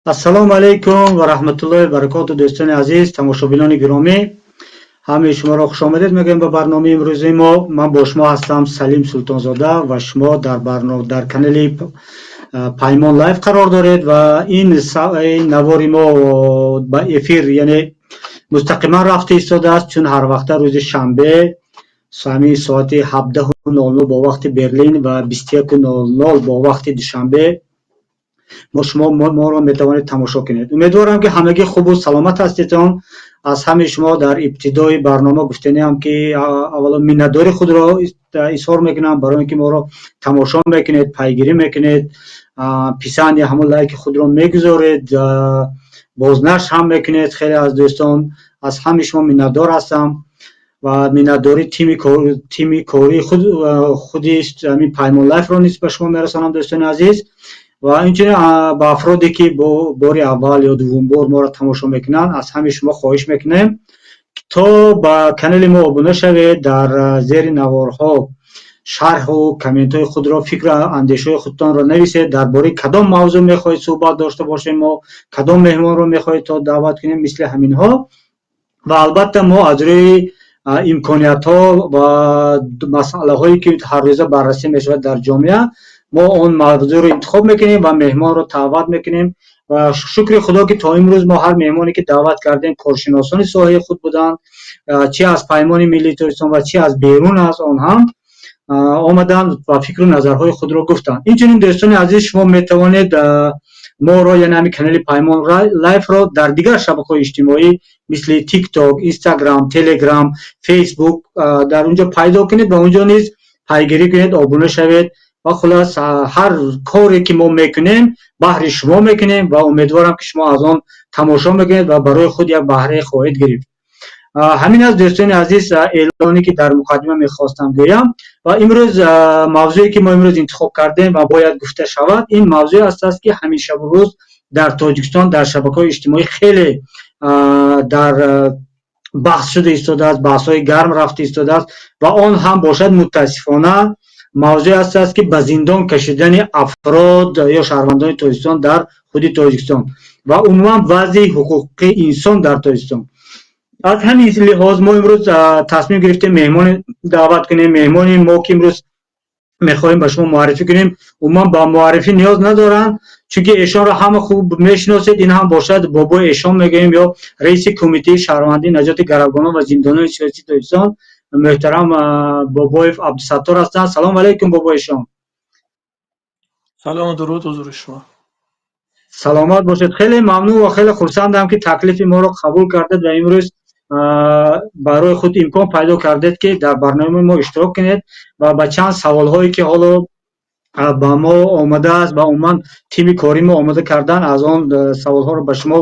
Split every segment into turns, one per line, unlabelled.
Ассалому алайкум ва раҳматуллоҳи ва баракоту, дӯстони азиз, тамошобинони гиромӣ, ҳамаи шуморо хушомадед мегӯем ба барномаи имрӯзаи мо. Ман бо шумо ҳастам Салим Султонзода ва шумо дар канали Паймон Лайф қарор доред ва ин навори мо ба эфир, яъне мустақиман рафта истодааст, чун ҳар вақта рӯзи шанбе ҳамин соати 17:00 бо вақти Берлин ва 21:00 бо вақти Душанбе мо шумо моро метавонед тамошо кунед. Умедворам, ки ҳамагӣ хубу саломат ҳастедон. Аз ҳамаи шумо дар ибтидои барнома гуфтаниам, ки аввало миннатдори худро изҳор мекунам барои ин ки моро тамошо мекунед, пайгирӣ мекунед, писанд я ҳамон лайки худро мегузоред, бознашр ҳам мекунед. Хеле аз дӯстон, аз ҳамаи шумо миннатдор ҳастам ва миннатдории тими кории худи ҳамин Паймон Лайфро низ ба шумо мерасонам, дӯстони азиз. Ва инчунин ба афроде, ки бори аввал ё дуввум бор моро тамошо мекунанд, аз ҳамаи шумо хоҳиш мекунем, то ба канали мо обуна шавед, дар зери наворҳо шарҳу комментҳои худро, фикру андешаҳои худтонро нависед, дар бораи кадом мавзӯъ мехоҳед суҳбат дошта бошем мо, кадом меҳмонро мехоҳед то даъват кунем, мисли ҳаминҳо. Ва албатта мо аз рӯи имкониятҳо ва масъалаҳое, ки ҳаррӯза баррасӣ мешавад дар ҷомеа, мо он мавзӯъро интихоб мекунем ва меҳмонро даъват мекунем. Ва шукри Худо, ки то имрӯз мо ҳар меҳмоне, ки даъват кардем, коршиносони соҳаи худ буданд, чи аз Паймони миллии Тоҷикистон ва чи аз берун аз он ҳам омаданд ва фикру назарҳои худро гуфтанд. Инчунин, дӯстони азиз, шумо метавонед моро, яъне ҳамин канали Паймон Лайфро, дар дигар шабакаҳои иҷтимоӣ, мисли Тикток, Инстаграм, Телеграм, Фейсбук, дар онҷо пайдо кунед ва онҷо низ пайгирӣ кунед, обуна шавед. Ва хулос, ҳар коре, ки мо мекунем, баҳри шумо мекунем ва умедворам, ки шумо аз он тамошо мекунед ва барои худ як баҳрае хоҳед гирифт. Ҳамин аст, дӯстони азиз, эълоне, ки дар муқаддима мехостам гӯям. Ва имрӯз мавзӯе, ки мо имрӯз интихоб кардем ва бояд гуфта шавад, ин мавзӯе аст, ки ҳамешаву рӯз дар Тоҷикистон дар шабакаҳои иҷтимоӣ хеле дар баҳс шуда истодааст, баҳсҳои гарм рафта истодааст ва он ҳам бошад, мутаассифона, мавзӯе аст, ки ба зиндон кашидани афрод ё шаҳрвандони Тоҷикистон дар худи Тоҷикистон ва умуман вазъи ҳуқуқи инсон дар Тоҷикистон. Аз ҳамин лиҳоз мо имрӯз тасмим гирифтем меҳмоне даъват кунем. Меҳмони мо, ки имрӯз мехоҳем ба шумо муаррифӣ кунем, умуман ба муаррифӣ ниёз надоранд, чунки эшонро ҳама хуб мешиносед. Ин ҳам бошад Бобои Эшон мегӯем ё раиси Кумитаи шаҳрвандии наҷоти гаравгонон ва зиндониёни сиёсии Тоҷикистон, муҳтарам Бобоев Абдусаттор ҳастанд. Салому алайкум, Бобои Эшон.
Салому дуруд ҳузури шумо.
Саломат бошед. Хеле мамнун ва хеле хурсандам, ки таклифи моро қабул кардед ва имрӯз барои худ имкон пайдо кардед, ки дар барномаи мо иштирок кунед ва ба чанд саволҳое, ки ҳоло ба мо омадааст ва умуман тими кории мо омода кардан, аз он саволҳоро ба шумо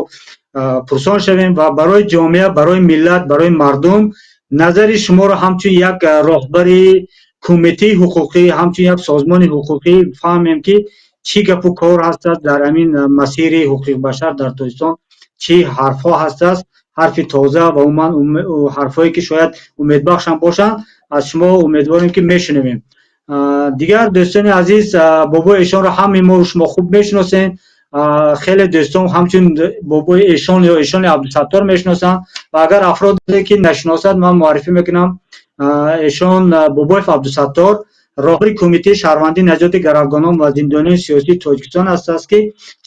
пурсон шавем ва барои ҷомеа, барои миллат, барои мардум назари шуморо ҳамчун як роҳбари кумитаи ҳуқуқӣ, ҳамчун як созмони ҳуқуқӣ фаҳмем, ки чӣ гапу кор ҳастааст дар ҳамин масири ҳуқуқи башар дар Тоҷикистон, чӣ ҳарфҳо ҳастааст, ҳарфи тоза ва умуман ҳарфҳое, ки шояд умедбахш ҳам бошанд, аз шумо умедворем, ки мешунавем. Дигар, дӯстони азиз, Бобои Эшонро ҳамаи мо шумо хуб мешиносем. Хеле дӯстон ҳамчун Бобои Эшон ё Эшони Абдусаттор мешиносанд ва агар афроде, ки нашиносад, ман муаррифӣ мекунам: эшон Бобоев Абдусаттор роҳбари Кумитаи шаҳрвандии наҷоти гаравгонон ва зиндониёни сиёсии Тоҷикистон ҳастааст, ки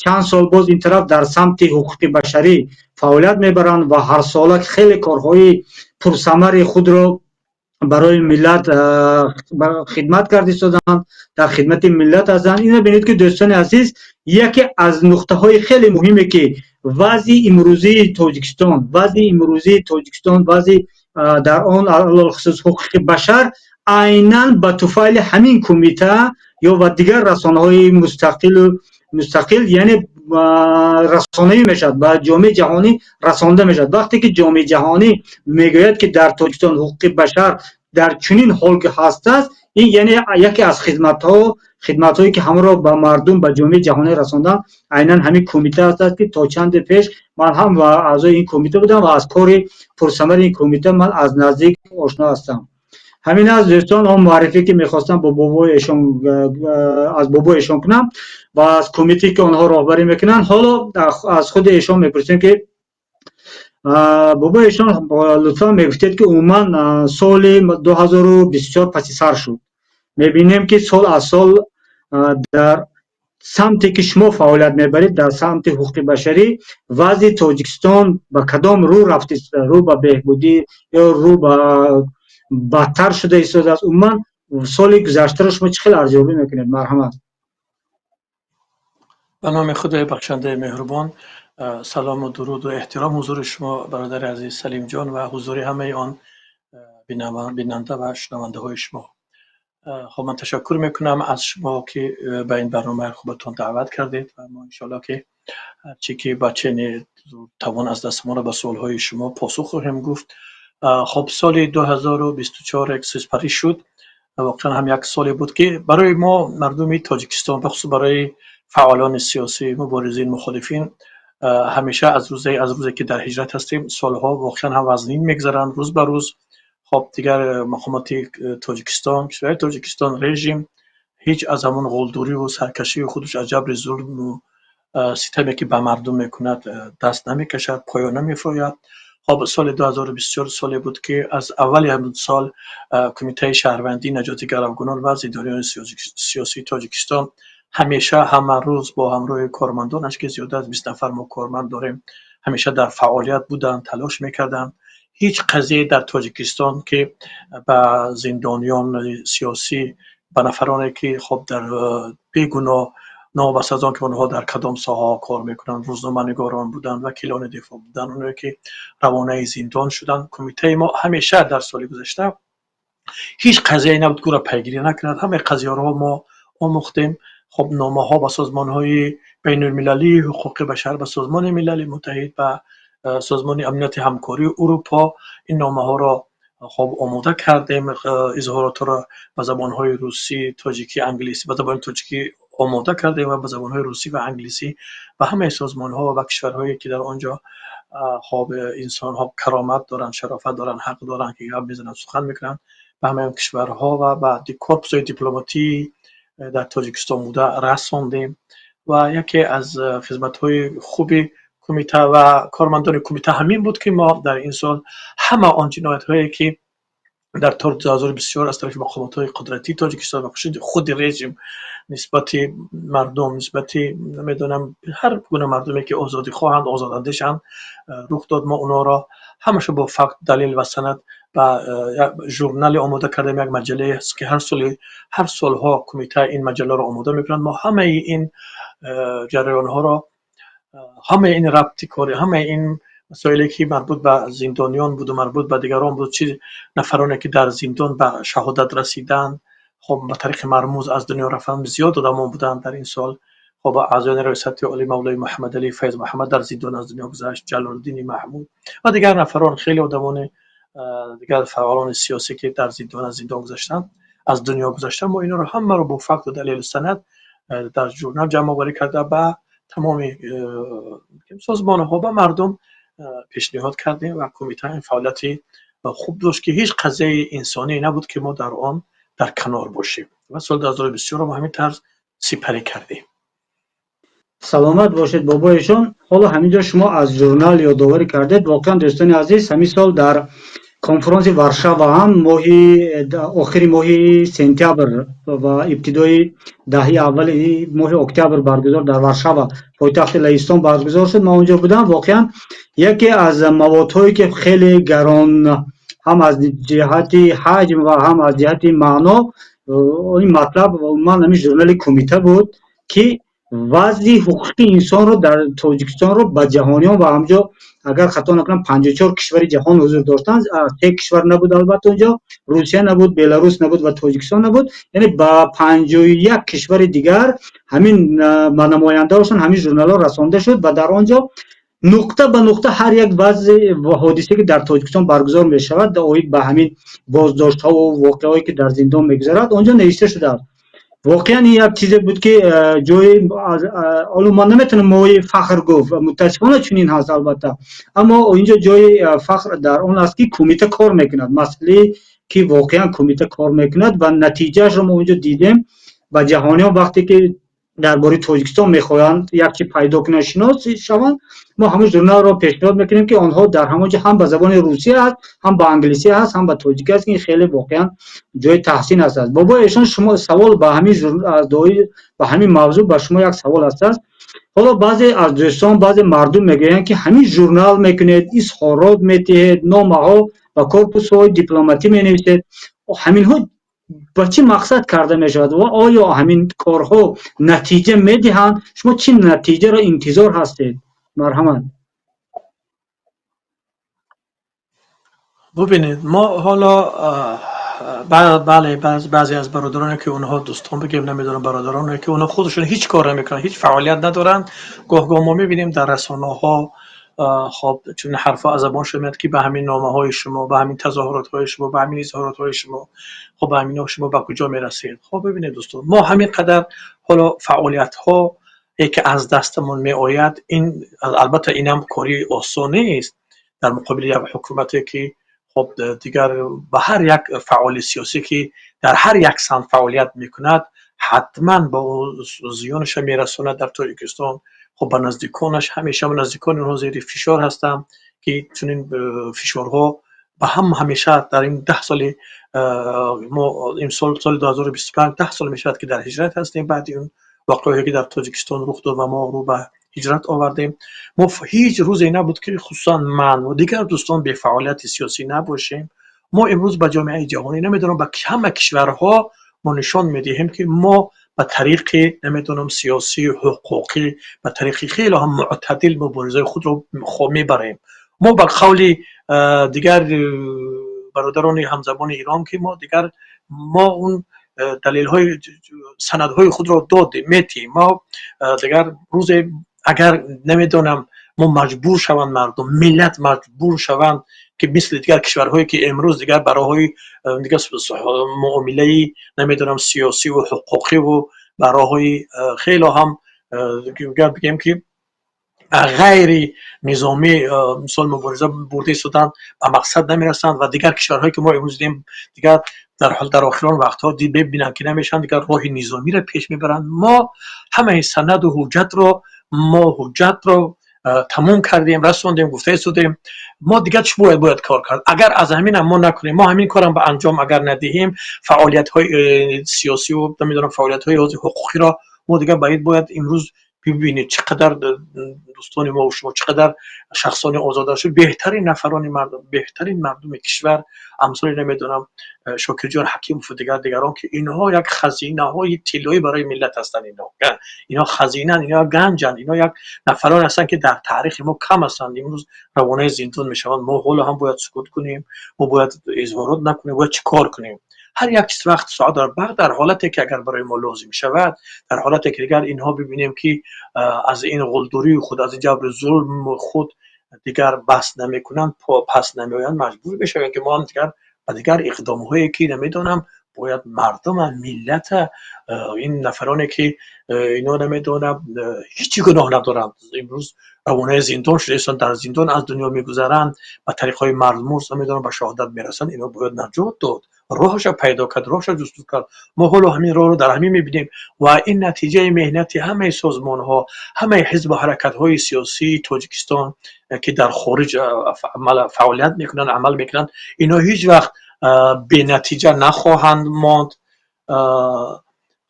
чанд сол боз ин тараф дар самти ҳуқуқи башарӣ фаъолият мебаранд ва ҳарсола хеле корҳои пурсамари худро барои миллат хидмат карда истоданд, дар хидмати миллат ҳастанд. Ина бинед, ки, дӯстони азиз, яке аз нуқтаҳои хеле муҳиме, ки вазъи имрӯзии Тоҷикистон, вазъи дар он, алалхусус ҳуқуқи башар, айнан ба туфайли ҳамин кумита ё ва дигар расонаҳои мустақил, яъне расонаӣ мешавад, ба ҷомеаи ҷаҳонӣ расонда мешавад. Вақте ки ҷомеаи ҷаҳонӣ мегӯяд, ки дар Тоҷикистон ҳуқуқи башар дар чунин ҳол ки ҳастааст, ин яъне яке аз хидматҳое, ки ҳамаро ба мардум, ба ҷомеаи ҷаҳонӣ расондан, айнан ҳамин кумита ҳастааст, ки то чанде пеш ман ҳам аъзои ин кумита будам ва аз кори пурсамари ин кумита ман аз наздик ошно ҳастам. Ҳамин аст, дӯстон, он муаррифӣ, ки мехостам бо бобои эшон, аз бобои эшон кунам ва аз кумите, ки онҳо роҳбарӣ мекунанд. Ҳоло аз худи эшон мепурсем, ки бобои эшон, лутфан мегуфтед, ки умуман соли 2024 паси сар шуд. Мебинем, ки сол аз сол дар самте, ки шумо фаъолият мебаред, дар самти ҳуқуқи башарӣ, вазъи Тоҷикистон ба кадом рӯ рафт, рӯ ба беҳбудӣ ё рӯ ба бадтар шуда истодааст? Умуман соли гузаштаро шумо чӣ хел арзёбӣ мекунед? Марҳамат.
Ба номи Худои бахшандаи меҳрубон. Салому дуруду эҳтиром ҳузури шумо, бародари азиз Салимҷон, ва ҳузури ҳамаи он бинанда ва шунавандаҳои шумо. Хоб, ман ташаккур мекунам аз шумо, ки ба ин барномаи хубатон даъват кардед, ва мо иншоалло, ки ҳарчи ки ба чени тавон аз дастмонро, ба суолҳои шумо посух хоҳем гуфт. Хоб, соли 2024 як сипарӣ шуд. Воқеан ҳам як соле буд, ки барои мо, мардуми Тоҷикистон, бахусус барои фаъолони сиёсӣ, муборизин, мухолифин, ҳамеша аз рӯзе ки дар ҳиҷрат ҳастем, солҳо воқеан ҳам вазнин мегузаранд рӯз ба рӯз. Хоб, дигар мақомоти Тоҷикистон, кишвари Тоҷикистон, режим ҳеҷ аз ҳамон ғулдурию саркашии худаш, аз ҷабри зулму ситаме, ки ба мардум мекунад, даст намекашад, поён намефурӯяд. Хоб, соли 2024 соле буд, ки аз аввали ҳамин сол Кумитаи шаҳрвандии наҷоти гаравгунон ва зиндониёни сиёсии Тоҷикистон ҳамеша, ҳама рӯз бо ҳамроҳи кормандонаш, ки зиёда аз 20 нафар мо корманд дорем, ҳамеша дар фаъолият буданд, талош мекарданд. Ҳеҷ қазияе дар Тоҷикистон, ки ба зиндониёни сиёсӣ, ба нафароне, ки хоб дар бегуноҳ, новобаста аз он ки онҳо дар кадом соҳаҳо кор мекунанд, рӯзноманигорон буданд, вакилони дифоъ буданд, оное ки равонаи зиндон шуданд, кумитаи мо ҳамеша дар соли гузашта ҳеҷ қазияе набуд, ки ӯро пайгирӣ накунад. Ҳамаи қазияҳоро мо омӯхтем. Хоб, номаҳо ба созмонҳои байнулмилалии ҳуқуқи башар, ба Созмони Милали Муттаҳид, ба Созмони Амнияти Ҳамкории Урупо, ин номаҳоро хоб омода кардем, изҳоротро ба забонҳои русӣ, тоҷикӣ, англисӣ, ба забони тоҷикӣ омода кардем ва ба забонҳои русӣ ва англисӣ ба ҳамаи созмонҳо ва кишварҳое, ки дар он ҷо хоб инсонҳо каромат доранд, шарофат доранд, ҳақ доранд, ки гап мезананд, сухан мекунанд, ба ҳамаи он кишварҳо ва ба корпусҳои дипломатии дар Тоҷикистон буда расондем. Ва яке аз хизматҳои хуби кумита ва кормандони кумита ҳамин буд, ки мо дар ин сол ҳама он ҷиноятҳое, ки дар соли 2024 аз тарафи мақомотҳои қудратии Тоҷикистон ва худи режим нисбати мардум, нисбати, намедонам, ҳар гуна мардуме, ки озодихоҳанд, озодандешанд, рух дод, мо онҳоро ҳамаашо бо факт, далел ва санад ба як журнале омода кардем. Як маҷаллае ҳаст, ки ҳар соли, ҳар солҳо кумита ин маҷалларо омода мекунад. Мо ҳамаи ин ҷараёнҳоро, ҳамаи ин рабти кори, ҳамаи ин масоиле, ки марбут ба зиндониён буду марбут ба дигарон буд, чи нафароне, ки дар зиндон ба шаҳодат расиданд, хоб ба тариқи мармуз аз дунё рафтанд, зиёд одамон буданд дар ин сол. Хоб, аъзоёни Раёсати Олӣ, Мавлои Муҳаммадалӣ, Файз Муҳаммад дар зиндон аз дунё гузашт, Ҷалолуддини Маҳмуд ва дигар нафарон, хеле одамони дигар, фаъолони сиёсӣ, ки дар зиндон аз зиндон гузаштанд, аз дунё гузаштанд, мо инҳоро ҳамаро бо факту далелу санад дар журнал ҷамъоварӣ карда, ба тамоми созмонҳо, ба мардум пешниҳод кардем. Ва кумита ин фаъолияти хуб дошт, ки ҳеҷ қазияи инсоние набуд, ки мо дар он дар канор бошем, ва соли 2024 мо ҳамин тарз сипарӣ кардем.
Саломат бошед, бобоишон. Ҳоло ҳамин ҷо шумо аз журнал ёдоварӣ кардед. Воқеан, дӯстони азиз, ҳамин сол дар конфронси Варшава ҳам моҳи охири моҳи сентябр ва ибтидои даҳаи аввали моҳи октябр баргузор, дар Варшава, пойтахти Лаҳистон, баргузор шуд. Ман онҷо будам. Воқеан, яке аз маводҳое, ки хеле гарон ҳам аз ҷиҳати ҳаҷм ва ҳам аз ҷиҳати маъно, ин матлаб ман ҳамин журнали кумита буд, ки вазъи ҳуқуқи инсонро дар Тоҷикистонро ба ҷаҳониён, ва ҳамҷо, агар хато накунам, 54 кишвари ҷаҳон ҳузур доштанд. Се кишвар набуд албатта онҷо: Русия набуд, Беларус набуд ва Тоҷикистон набуд. Яъне ба 51 кишвари дигар ҳамин ба намояндаҳошон ҳамин журналҳо расонда шуд ва дар он ҷо нуқта ба нуқта ҳар як вазъи ва ҳодисе, ки дар Тоҷикистон баргузор мешавад, оид ба ҳамин боздоштҳову воқеаҳое, ки дар зиндон мегузарад, он ҷо навишта шудааст. Воқеан, ин як чизе буд, ки ҷои ҳоло ман наметавонам мои фахр гуфт, мутаассифона чунин ҳаст албатта, аммо инҷо ҷои фахр дар он аст, ки кумита кор мекунад, масъалаи Ки воқеан кумита кор мекунад ва натиҷаашро мо онҷо дидем. Ба ҷаҳониён вақте ки дар бораи Тоҷикистон мехоҳанд як чи пайдо кунанд, шинос шаванд, мо ҳамон журналро пешниҳод мекунем, ки онҳо дар ҳамон ҷо ҳам ба забони русия ҳаст, ҳам ба англисӣ ҳаст, ҳам ба тоҷикӣ ҳаст, ки ин хеле воқеан ҷои таҳсин аст. Бобои Эшон, шумо савол ба ҳамин ба ҳамин мавзӯъ ба шумо як савол ҳаст. Ҳоло баъзе аз дӯстон, баъзе мардум мегӯянд, ки ҳамин журнал мекунед, изҳорот метиҳед, номаҳо ба корпусҳои дипломатӣ менависед, ҳаминҳо ба чӣ мақсад карда мешавад ва оё ҳамин корҳо натиҷа медиҳанд? Шумо чӣ натиҷаро интизор ҳастед? Марҳамат.
Бубинед, мо ҳоло бале, баъзе аз бародароне, ки онҳо дӯстон бигем, намедонам, бародароне, ки онҳо худашон ҳеҷ кор намекунанд, ҳеҷ фаъолият надоранд, гоҳ-гоҳ мо мебинем дар расонаҳо, хоб, чунин ҳарфҳо аз забоншон меояд, ки ба ҳамин номаҳои шумо, ба ҳамин тазоҳуротҳои шумо, ба ҳамин изҳоротҳои шумо, хоб, ба ҳаминҳо шумо ба куҷо мерасед? Хоб, бибинед, дӯстон, мо ҳамин қадар ҳоло фаъолиятҳо, ки аз дастамон меояд, ин албатта инам кори осон нест дар муқобили як ҳукумате, ки хоб, дигар ба ҳар як фаъоли сиёсӣ, ки дар ҳар як самт фаъолият мекунад, ҳатман ба ӯ зиёнаша мерасонад дар Тоҷикистон. Хоб, ба наздиконаш, ҳамеша наздикони онҳо зери фишор ҳастанд, ки чунин фишорҳо ба ҳам ҳамеша дар ин 10 соли мо, имсол соли 2025 10 сол мешавад, ки дар ҳиҷрат ҳастем. Баъди он воқеаҳое, ки дар Тоҷикистон рух дод ва мо рӯ ба ҳиҷрат овардем, мо ҳеҷ рӯзе набуд, ки хусусан ман ва дигар дӯстон бефаъолияти сиёсӣ набошем. Мо имрӯз ба ҷомеаи ҷаҳонӣ, намедонам, ба ҳама кишварҳо мо нишон медиҳем, ки мо ба тариқи, намедонам, сиёсӣ, ҳуқуқӣ, ба тариқи хеле ҳам мӯътадил муборизаи худро мебарем. Мо ба қавли дигар бародарони ҳамзабони Эрон, ки мо дигар мо он далелҳои санадҳои худро додем, метиҳем. Мо дигар рӯзе агар, намедонам, мо маҷбур шаванд, мардум, миллат маҷбур шаванд, ки мисли дигар кишварҳое, ки имрӯз дигар ба роҳҳои дигар муомилаи, намедонам, сиёсиву ҳуқуқиву ба роҳҳои хело ҳам бигем, ки ғайри низомӣ, мисол, мубориза бурда истоданд, ба мақсад намерасанд ва дигар кишварҳое, ки мо имрӯз дидем, дигар дар охирон вақтҳо бибинанд, ки намешаванд, дигар роҳи низомиро пеш мебаранд. Мо ҳамаи санаду ҳуҷҷатро, мо ҳуҷҷатро тамом кардем, расондем, гуфта истодем. Мо дигар чӣ бояд кор кард? Агар аз ҳаминам мо накунем, мо ҳамин корам ба анҷом агар надиҳем, фаъолиятҳои сиёсиву, намедонам, фаъолиятҳои ҳуқуқиро мо дигар бояд имрӯз бибинед, чӣ қадар дӯстони мо шумо, чӣ қадар шахсони озода шуд, беҳтарин нафарони мардум, беҳтарин мардуми кишвар, амсоли, намедонам, Шокирҷон Ҳакимову дигар дигарон, ки инҳо як хазинаҳои тиллоӣ барои миллат ҳастанд. Инҳо хазинанд, инҳо ганҷанд, инҳо як нафароне ҳастанд, ки дар таърихи мо кам ҳастанд. Имрӯз равонаи зиндон мешаванд. Мо ҳоло ҳам бояд сукут кунем? Мо бояд изҳорот накунем? Бояд чӣ кор кунем? Ҳар як чиз вақт, соат дорад. Баъд дар ҳолате, ки агар барои мо лозим шавад, дар ҳолате, ки дигар инҳо бибинем, ки аз ин ғулдурии худ, аз ин ҷабру зулми худ дигар бас намекунанд, пас намеоянд, маҷбур мешавем, ки мо ҳам дигар ба дигар иқдомҳое, ки, намедонам, бояд мардума, миллата, ин нафароне, ки ино, намедонам, ҳеҷ гуноҳ надоранд, имрӯз равонаи зиндон шуда истанд, дар зиндон аз дунё мегузаранд, ба тариқҳои мармуз, намедонам, ба шаҳодат мерасанд, ино бояд наҷот дод, роҳаша пайдо кард, роҳаша ҷустуҷӯ кард. Мо ҳоло ҳамин роҳро дар ҳамин мебинем ва ин натиҷаи меҳнати ҳамаи созмонҳо, ҳамаи ҳизбу ҳаракатҳои сиёсии Тоҷикистон, ки дар хориҷ фаъолият мекунанд, амал мекунанд, инҳо ҳеҷ вақт бенатиҷа нахоҳанд монд.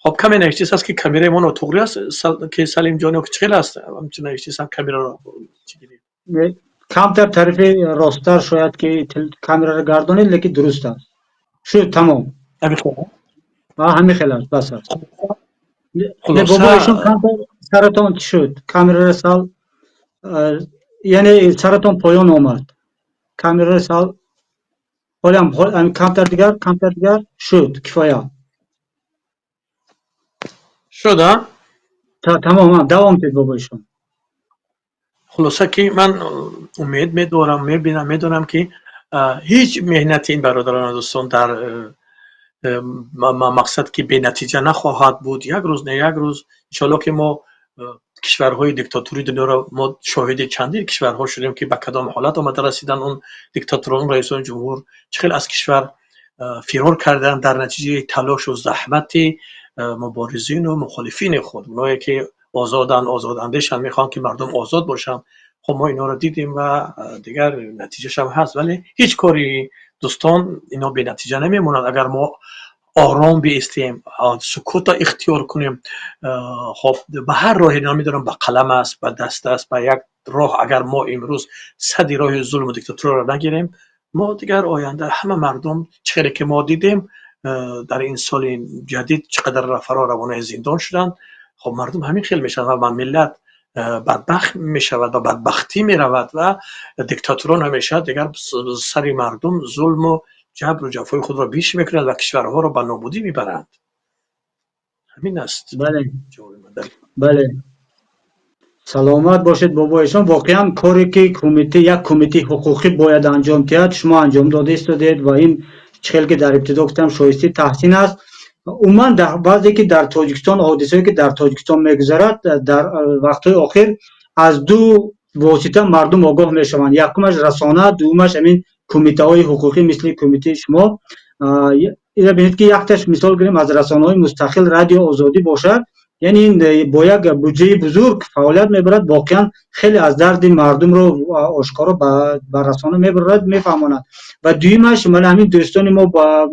Хоб, каме навиштист аст, ки камераи мо нотуғри аст, ки Салимҷон, ё чӣ хел аст? Ҳамчун навиштистам, камераро
Камтар тарафи росттар шояд, ки камераро гардонед, лекин дуруст аст, шуд, тамом, ҳамин хел аст, бас аст. Бобо, ишон, камтар саратон чӣ шуд, камераро сал, яъне саратон поён омад, камераро сал ҳолям камтар дигар, камтар дигар, шуд, кифоя.
Шуд?
Тамом, давом кед, бобо, ишон.
Хулоса, ки ман умед медорам, мебинам, медонам, ки ҳеҷ меҳнати ин бародарону дӯстон дар мақсад, ки бенатиҷа нахоҳад буд. Як рӯз, не, як рӯз, иншоалло, ки мо кишварҳои диктатурии дунёро, мо шоҳиди чандин кишварҳо шудем, ки ба кадом ҳолат омада расидан, он диктаторон, раисони ҷумҳур чӣ хел аз кишвар Фирор карданд дар натиҷаи талошу заҳмати муборизину мухолифини худ, оное ки озоданд, озодандешанд, мехоҳанд, ки мардум озод бошанд. Хуб, мо инҳоро дидем ва дигар натиҷааш ҳам ҳаст, вале ҳеҷ кори дӯстон инҳо бенатиҷа намемонад. Агар мо ором биистем, сукутро ихтиёр кунем, хоб, ба ҳар роҳе, намедонам, ба қалам аст, ба даст аст, ба як роҳ, агар мо имрӯз сади роҳи зулму диктатураро нагирем, мо дигар оянда ҳама мардум, чӣ хеле ки мо дидем дар ин соли ҷадид, чӣ қадар нафарҳо равонаи зиндон шуданд. Хоб, мардум ҳамин хел мешавад ва миллат бадбахт мешавад, ба бадбахтӣ меравад ва диктаторон ҳамеша дигар сари мардум зулму ҷабру ҷафои худро беш мекунанд ва кишварҳоро ба нобудӣ мебаранд. Ҳамин аст.
Бале, саломат бошед, бобо Эҳсон. Воқеан, коре ки кумита, як кумитаи ҳуқуқӣ бояд анҷом диҳад, шумо анҷом дода истодед ва ин, чӣ хел ки дар ибтидо гуфтам, шоистаи таҳсин аст. Умуман, дар баъзе ки дар Тоҷикистон, ҳодисае ки дар Тоҷикистон мегузарад, дар вақтҳои охир аз ду восита мардум огоҳ мешаванд: якумаш расона, дуюмаш ҳамин кумитаҳои ҳуқуқӣ, мисли кумитаи шумо. Ина бинед, ки якташ, мисол гирем, аз расонаҳои мустақил Радио Озодӣ бошад, яъне ин бо як буҷаи бузург фаъолият мебарад, воқеан хеле аз дарди мардумро ошкоро ба расона мебарад, мефаҳмонад. Ва дуюмаш мана ҳамин дӯстони мо,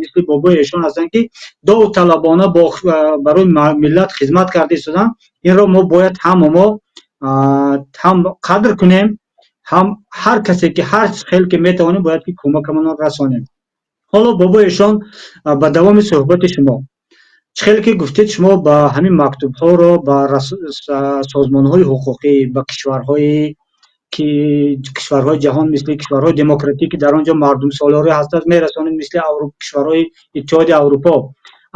мисли бобои Эҳсон ҳастанд, ки довталабона барои миллат хизмат карда истоданд. Инро мо бояд ҳама мо ҳам қадр кунем, ҳам ҳар касе ки ҳар хел ки метавонем, бояд ки кӯмакамонро расонем. Ҳоло, бобои Эҳсон, ба давоми суҳбати шумо, чӣ хеле ки гуфтед, шумо ба ҳамин мактубҳоро ба созмонҳои ҳуқуқӣ, ба кишварҳои ки кишварҳои ҷаҳон, мисли кишварҳои демократӣ, ки дар он ҷо мардумсолорӣ ҳастад, мерасонед, мисли кишварҳои Иттиҳоди Аврупо.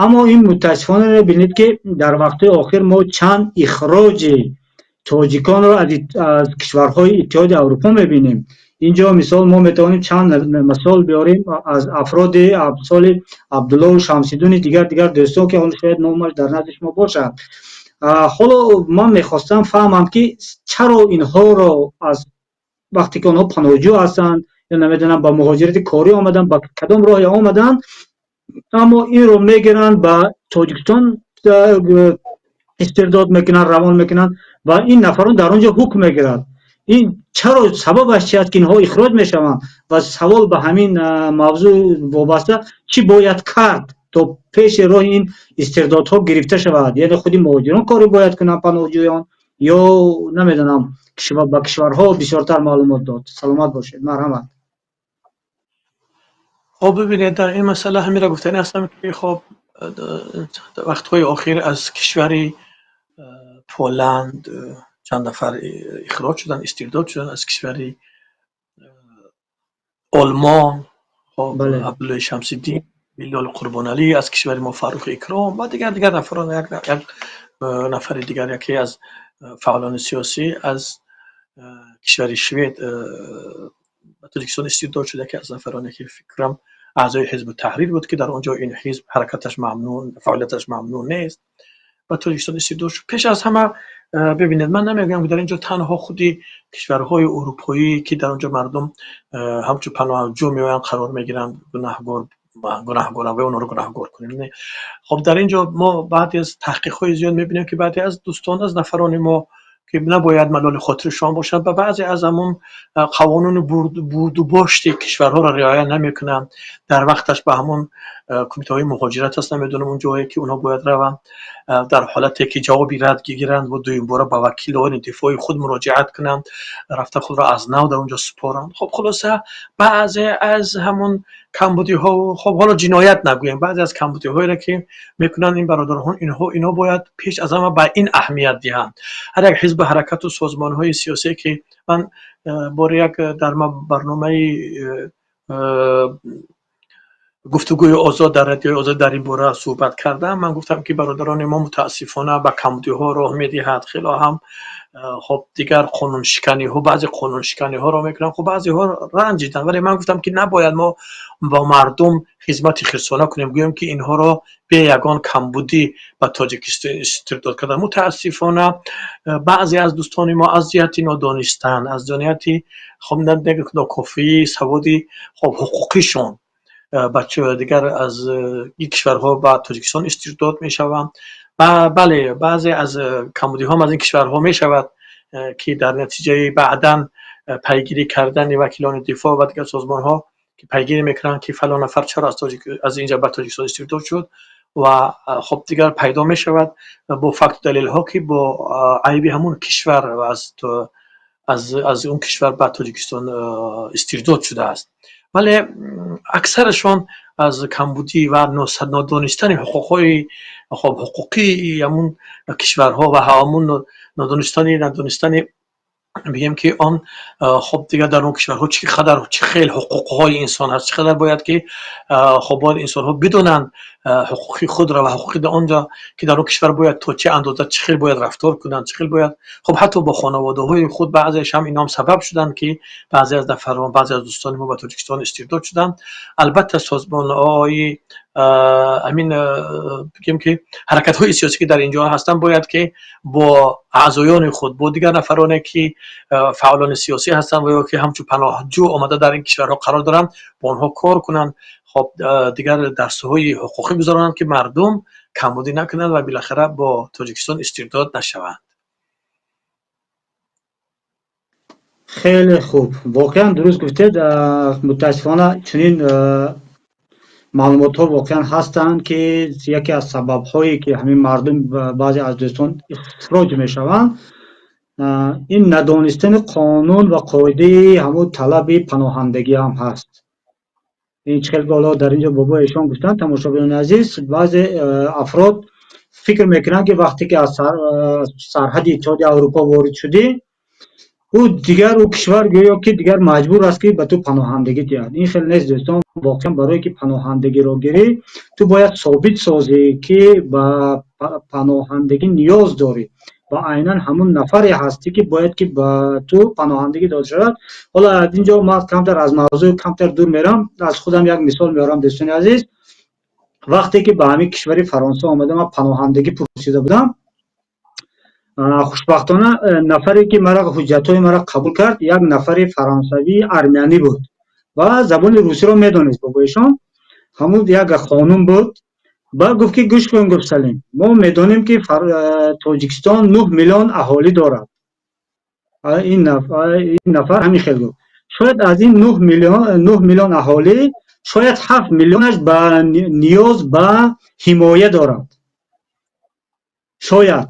Аммо ин, мутаассифона, бинед, ки дар вақтҳои охир мо чанд ихроҷи тоҷиконро аз кишварҳои Иттиҳоди Аврупо мебинем. Инҷо, мисол, мо метавонем чанд мисол биёрем аз афроди амсоли Абдуллоу Шамсиддуни, дигар дӯстон, ки он шояд номаш дар назди шумо бошад. Ҳоло ман мехостам фаҳмам, ки чаро инҳоро, аз вақте ки онҳо паноҳҷӯ ҳастанд ё, намедонам, ба муҳоҷирати корӣ омаданд, ба кадом роҳе омаданд, аммо инро мегиранд, ба Тоҷикистон истирдод мекунанд, равон мекунанд ва ин нафарон дар он ҷо ҳукм мегирад. Ин чаро, сабабаш чи аст, ки инҳо ихроҷ мешаванд? Ва савол ба ҳамин мавзӯъ вобаста: чӣ бояд кард, то пеши роҳи ин истирдодҳо гирифта шавад? Яъне худи муҳоҷирон коре бояд кунанд, паноҳҷӯён, ё, намедонам, ба кишварҳо бисёртар маълумот дод. Саломат бошед, марҳамат.
Хоб, бибинед, дар ин масъала ҳаминро гуфтанӣ ҳастам, ки хоб, вақтҳои охир аз кишвари Поланд чанд нафар ихроҷ шуданд, истирдод шуданд, аз кишвари Олмон, хоб, Абдуллои Шамсиддин, Билол Қурбоналӣ, аз кишвари мо Фаррух Икром ва дигар нафарон, як нафари дигар, яке аз фаъолони сиёсӣ аз кишвари Швед ба Тоҷикистон истирдод шуд, яке аз нафароне ки фикрам аъзои Ҳизби Таҳрир буд, ки дар он ҷо ин ҳизб ҳаракаташ мамнӯъ, фаъолияташ мамнӯъ нест, ба Тоҷикистон истирдод шуд. Пеш аз ҳама, бибинед, ман намегӯям, ки дар ин ҷо танҳо худи кишварҳои урупоӣ, ки дар он ҷо мардум ҳамчун паноҳҷӯ меоянд, қарор мегиранд, гунаҳгоранд ва онҳоро гунаҳгор кунем, не. Хоб, дар ин ҷо мо баъди аз таҳқиқҳои зиёд мебинем, ки баъде аз дӯстон, аз нафарони мо, ки набояд малоли хотиршон бошад, ба баъзе аз ҳамон қавонуни бурдубошти кишварҳоро риоя намекунанд, дар вақташ ба ҳамон кумитаҳои муҳоҷират аст, намедонам, он ҷое ки онҳо бояд раванд, дар ҳолате ки ҷавоби рад гиранд ва дуюмбора ба вакилони дифои худ муроҷиат кунанд, рафта худро аз нав дар он ҷо супоранд. Хоб, хулоса, баъзе аз ҳамон камбудиҳо, хоб, ҳоло ҷиноят нагӯем, баъзе аз камбудиҳоеро ки мекунанд ин бародарон, инҳо бояд пеш аз ҳама ба ин аҳамият диҳанд. Ҳар як ҳизбу ҳаракату созмонҳои сиёсие, ки ман бори як дар барномаи Гуфтугӯи озод дар Радиои Озод дар ин бора суҳбат кардам. Ман гуфтам, ки бародарони мо, мутаассифона, ба камбудиҳо роҳ медиҳад хело ҳам, хоб, дигар қонуншиканиҳо, баъзе қонуншиканиҳоро мекунанд. Хоб, баъзеҳо ранҷиданд, вале ман гуфтам, ки набояд мо бо мардум хизмати хирсона кунем, гӯем, ки инҳоро бе ягон камбудӣ ба Тоҷикистон истирдод карданд. Мутаассифона, баъзе аз дӯстони мо аз ҷиҳати нодонистан, аз ҷиҳати, хоб, нокофии саводи, хоб, ҳуқуқишон. Бача дигар аз ин кишварҳо ба Тоҷикистон истирдод мешаванд. Бале, баъзе аз камбудиҳо аз ин кишварҳо мешавад, ки дар натиҷаи баъдан пайгирӣ кардани вакилони дифоъ ва дигар созмонҳо, ки пайгирӣ мекунанд, ки фалон нафар чаро аз инҷа ба Тоҷикистон истирдод шуд, ва хоб дигар пайдо мешавад бо факту далелҳо, ки бо айби ҳамун кишвар аз он кишвар ба Тоҷикистон истирдод шудааст. Вале аксарашон аз камбудӣ ва нодонистани ҳуқуқҳои, хоб, ҳуқуқии ҳамун кишварҳо ва ҳамун надонистани, бигем, ки он, хоб, дигар дар он кишварҳо чӣ қадар, чӣ хел ҳуқуқҳои инсон ҳаст, чӣ қадар бояд ки, хоб, бояд инсонҳо бидонанд ҳуқуқи худро ва ҳуқуқи онҷо, ки дар он кишвар бояд то чӣ андоза, чӣ хел бояд рафтор кунанд, чӣ хел бояд, хоб, ҳатто бо хонаводаҳои худ. Баъзеаш ҳам инҳам сабаб шуданд, ки баъзе аз нафарон, баъзе аз дӯстони мо ба Тоҷикистон истирдод шуданд. Албатта, созмонҳои ҳамин, бигем, ки ҳаракатҳои сиёсӣ, ки дар инҷо ҳастанд, бояд ки бо аъзоёни худ, бо дигар нафароне, ки фаъолони сиёсӣ ҳастанд ва ё ки ҳамчун паноҳҷӯ омада дар ин кишварҳо қарор доранд, бо онҳо кор кунанд, хоб, дигар дарсҳои ҳуқуқӣ гузаронанд, ки мардум камбудӣ накунанд ва билахира бо Тоҷикистон истирдод нашаванд.
Хеле хуб, воқеан дуруст гуфтед. Мутаассифона, чунин маълумотҳо воқеан ҳастанд, ки яке аз сабабҳое, ки ҳамин мардум, баъзе аз дӯстон ихроҷ мешаванд, ин надонистани қонун ва қоидаи ҳамун талаби паноҳандагӣ ҳам ҳаст. Ин чӣ хел ҳоло дар инҷо бобои эшон гуфтанд, тамошобинони азиз, баъзе афрод фикр мекунанд, ки вақте ки аз сарҳади Иттиҳоди Аврупо ворид шудӣ, ӯ дигар, ӯ кишвар гӯё ки дигар маҷбур аст, ки ба ту паноҳандагӣ диҳад. Ин хел нест, дӯстон. Воқеан, барое ки паноҳандагиро гирӣ, ту бояд собит созӣ, ки ба паноҳандагӣ ниёз дорӣ ва айнан ҳамун нафаре ҳастӣ, ки бояд ки ба ту паноҳандагӣ дода шавад. Ҳоло аз ин ҷо ман камтар аз мавзӯъ камтар дур мерам, аз худам як мисол меорам, дӯстони азиз. Вақте ки ба ҳамин кишвари Фаронса омада, ман паноҳандагӣ пурсида будам. Хушбахтона, нафаре, ки мара ҳуҷҷатҳои мара қабул кард, як нафари фаронсавии армянӣ буд ва забони русиро медонист. Бобоишон, ҳамун як хонум буд. Баъд гуфт, ки гӯш кун, гуфт, Салим, мо медонем, ки Тоҷикистон 9 миллион аҳолӣ дорад. Ин нафар ҳамин хел гуфт: шояд аз ин 9 миллион, 9 миллион аҳолӣ, шояд 7 миллионаш ба ниёз ба ҳимоя дорад, шояд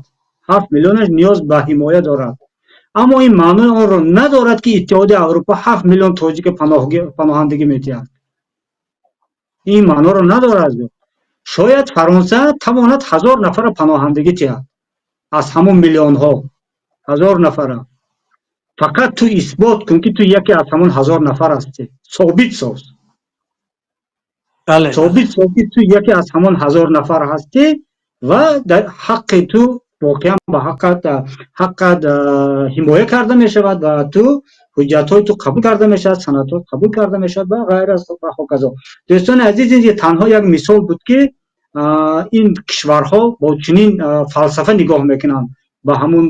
7 миллионаш ниёз ба ҳимоя дорад, аммо ин маънои онро надорад, ки Иттиҳоди Аврупо 7 миллион тоҷика паноҳандагӣ медиҳад. Ин маъноро надорад. Шояд Фаронса тавонад 1000 нафара паноҳандагӣ диҳад, аз ҳамон миллионҳо 1000 нафара. Фақат ту исбот кун, ки ту яке аз ҳамон 1000 нафар ҳастӣ. Собит соз, собит соз, ки ту яке аз ҳамон 1000 нафар ҳастӣ ва ҳаққи ту воқеан ба ҳаққат ҳимоя карда мешавад ва ту ҳуҷҷатҳои ту қабул карда мешавад, санадҳо қабул карда мешавад ва ғайра ва ҳоказо. Дӯстони азиз, ин танҳо як мисол буд, ки ин кишварҳо бо чунин фалсафа нигоҳ мекунанд ба ҳамун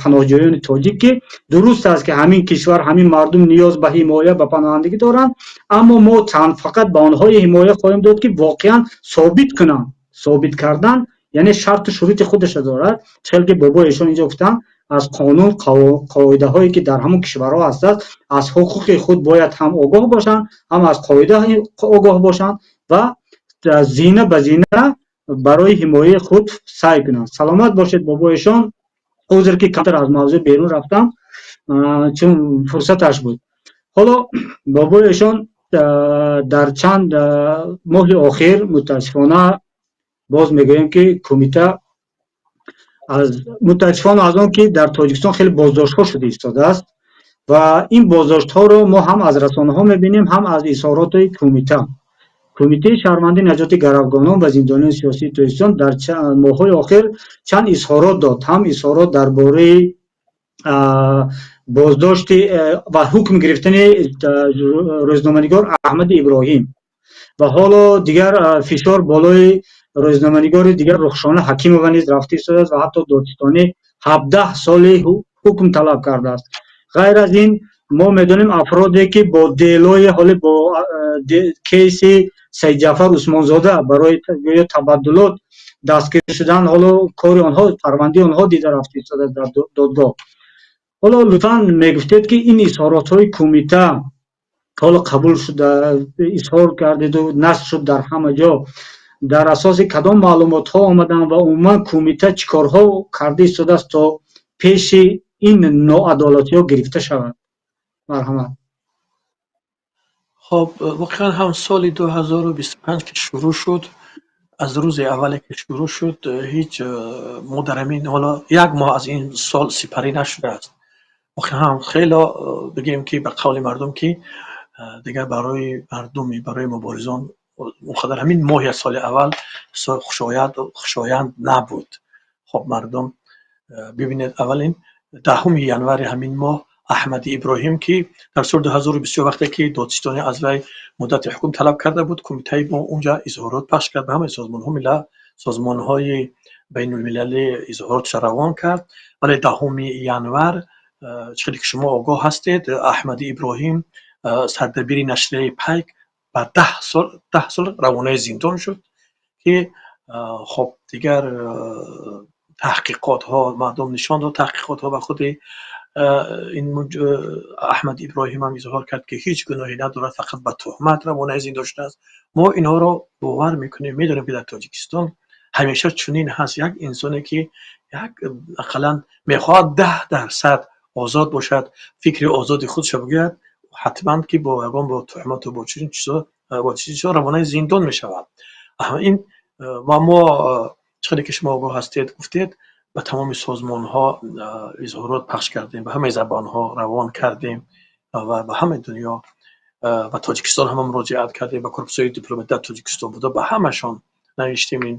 паноҳҷӯёни тоҷик, ки дуруст аст, ки ҳамин кишвар, ҳамин мардум ниёз ба ҳимоя, ба паноҳандагӣ доранд, аммо мо фақат ба онҳое ҳимоя хоҳем дод, ки воқеан собит кунанд. Собит кардан яъне шарту шурути худашро дорад. Хел ки бобои эшон инҷо гуфтанд, аз қонун, қоидаҳое, ки дар ҳамон кишварҳо ҳастанд, аз ҳуқуқи худ бояд ҳам огоҳ бошанд, ҳам аз қоида огоҳ бошанд ва зина ба зина барои ҳимояи худ саъй кунанд. Саломат бошед, бобои эшон. Узр, ки камтар аз мавзӯъ берун рафтам, чун фурсаташ буд. Ҳоло, бобои эшон, дар чанд моҳи охир, мутаассифона, боз мегӯем, ки кумита аз, мутаассифона, аз он ки дар Тоҷикистон хеле боздоштҳо шуда истодааст ва ин боздоштҳоро мо ҳам аз расонаҳо мебинем, ҳам аз изҳороти кумита. Кумитаи шаҳрвандии наҷоти гаравгонон ва зиндониёни сиёсии Тоҷикистон дар моҳҳои охир чанд изҳорот дод, ҳам изҳорот дар бораи боздошти ва ҳукм гирифтани рӯзноманигор Аҳмади Иброҳим ва ҳоло дигар фишор болои рӯзноманигори дигар Рухшона Ҳакимова низ рафта истодааст ва ҳатто додситонӣ 17 соли ҳукм талаб кардааст. Ғайр аз ин, мо медонем, афроде, ки бо делои ҳоли бо кейси Саидҷаъфар Усмонзода барои гӯё табаддулот дастгир шуданд. Ҳоло кори онҳо, парвандаи онҳо дида рафта истодааст дар додгоҳ. Ҳоло лутфан мегуфтед, ки ин изҳоротҳои кумита ҳоло қабул шуда, изҳор кардеду нашр шуд дар ҳама ҷо, дар асоси кадом маълумотҳо омаданд ва умуман кумита чӣ корҳо карда истодааст, то пеши ин ноадолатиҳо гирифта шавад? Марҳамат.
Хоб, воқеан ҳам соли 2025 ки шурӯъ шуд, аз рӯзи аввале ки шурӯъ шуд, ҳеҷ мо дар ҳамин ҳоло як моҳ аз ин сол сипарӣ нашудааст. Воқеан ҳам хело, бигем ки ба қавли мардум, ки дигар барои мардуми, барои муборизон он қадар ҳамин моҳи аз соли аввал хушоянд набуд. Хоб, мардум бибинед, аввалин 10-уми январи ҳамин моҳ Аҳмади Иброҳим, ки дар соли 2020, вақте ки додситонӣ аз вай муддати ҳукм талаб карда буд, кумитаи мо унҷа изҳорот пахш кард, ба ҳамаи созмонҳо, созмонҳои байнулмилалӣ изҳоротша равон кард. Вале 10-уми январ, чӣ хеле ки шумо огоҳ ҳастед, Аҳмади Иброҳим, сардабири нашрияи «Пайк», ба 10 сол, 10 сол равонаи зиндон шуд, ки хоб, дигар таҳқиқотҳо мардум нишон дод, таҳқиқотҳо ва худи ин Аҳмад Иброҳим ҳам изҳор кард, ки ҳеҷ гуноҳе надорад, фақат ба туҳмат равонаи зиндон шудааст. Мо инҳоро бовар мекунем, медонем, ки дар Тоҷикистон ҳамеша чунин ҳаст: як инсоне ки як ақаллан мехоҳад 10% озод бошад, фикри озоди худшо бигӯяд, ҳатман ки бо ягон, бо туҳмату бо чунин чизо, бо чизо равонаи зиндон мешавад. Ин ва мо, чӣ хеле ки шумо огоҳ ҳастед, гуфтед, ба тамоми созмонҳо изҳорот пахш кардем, ба ҳамаи забонҳо равон кардем ва ба ҳамаи дунё, ба Тоҷикистон ҳама муроҷиат кардем, ба корпусҳои дипломатӣ дар Тоҷикистон буда, ба ҳамашон навиштем, ин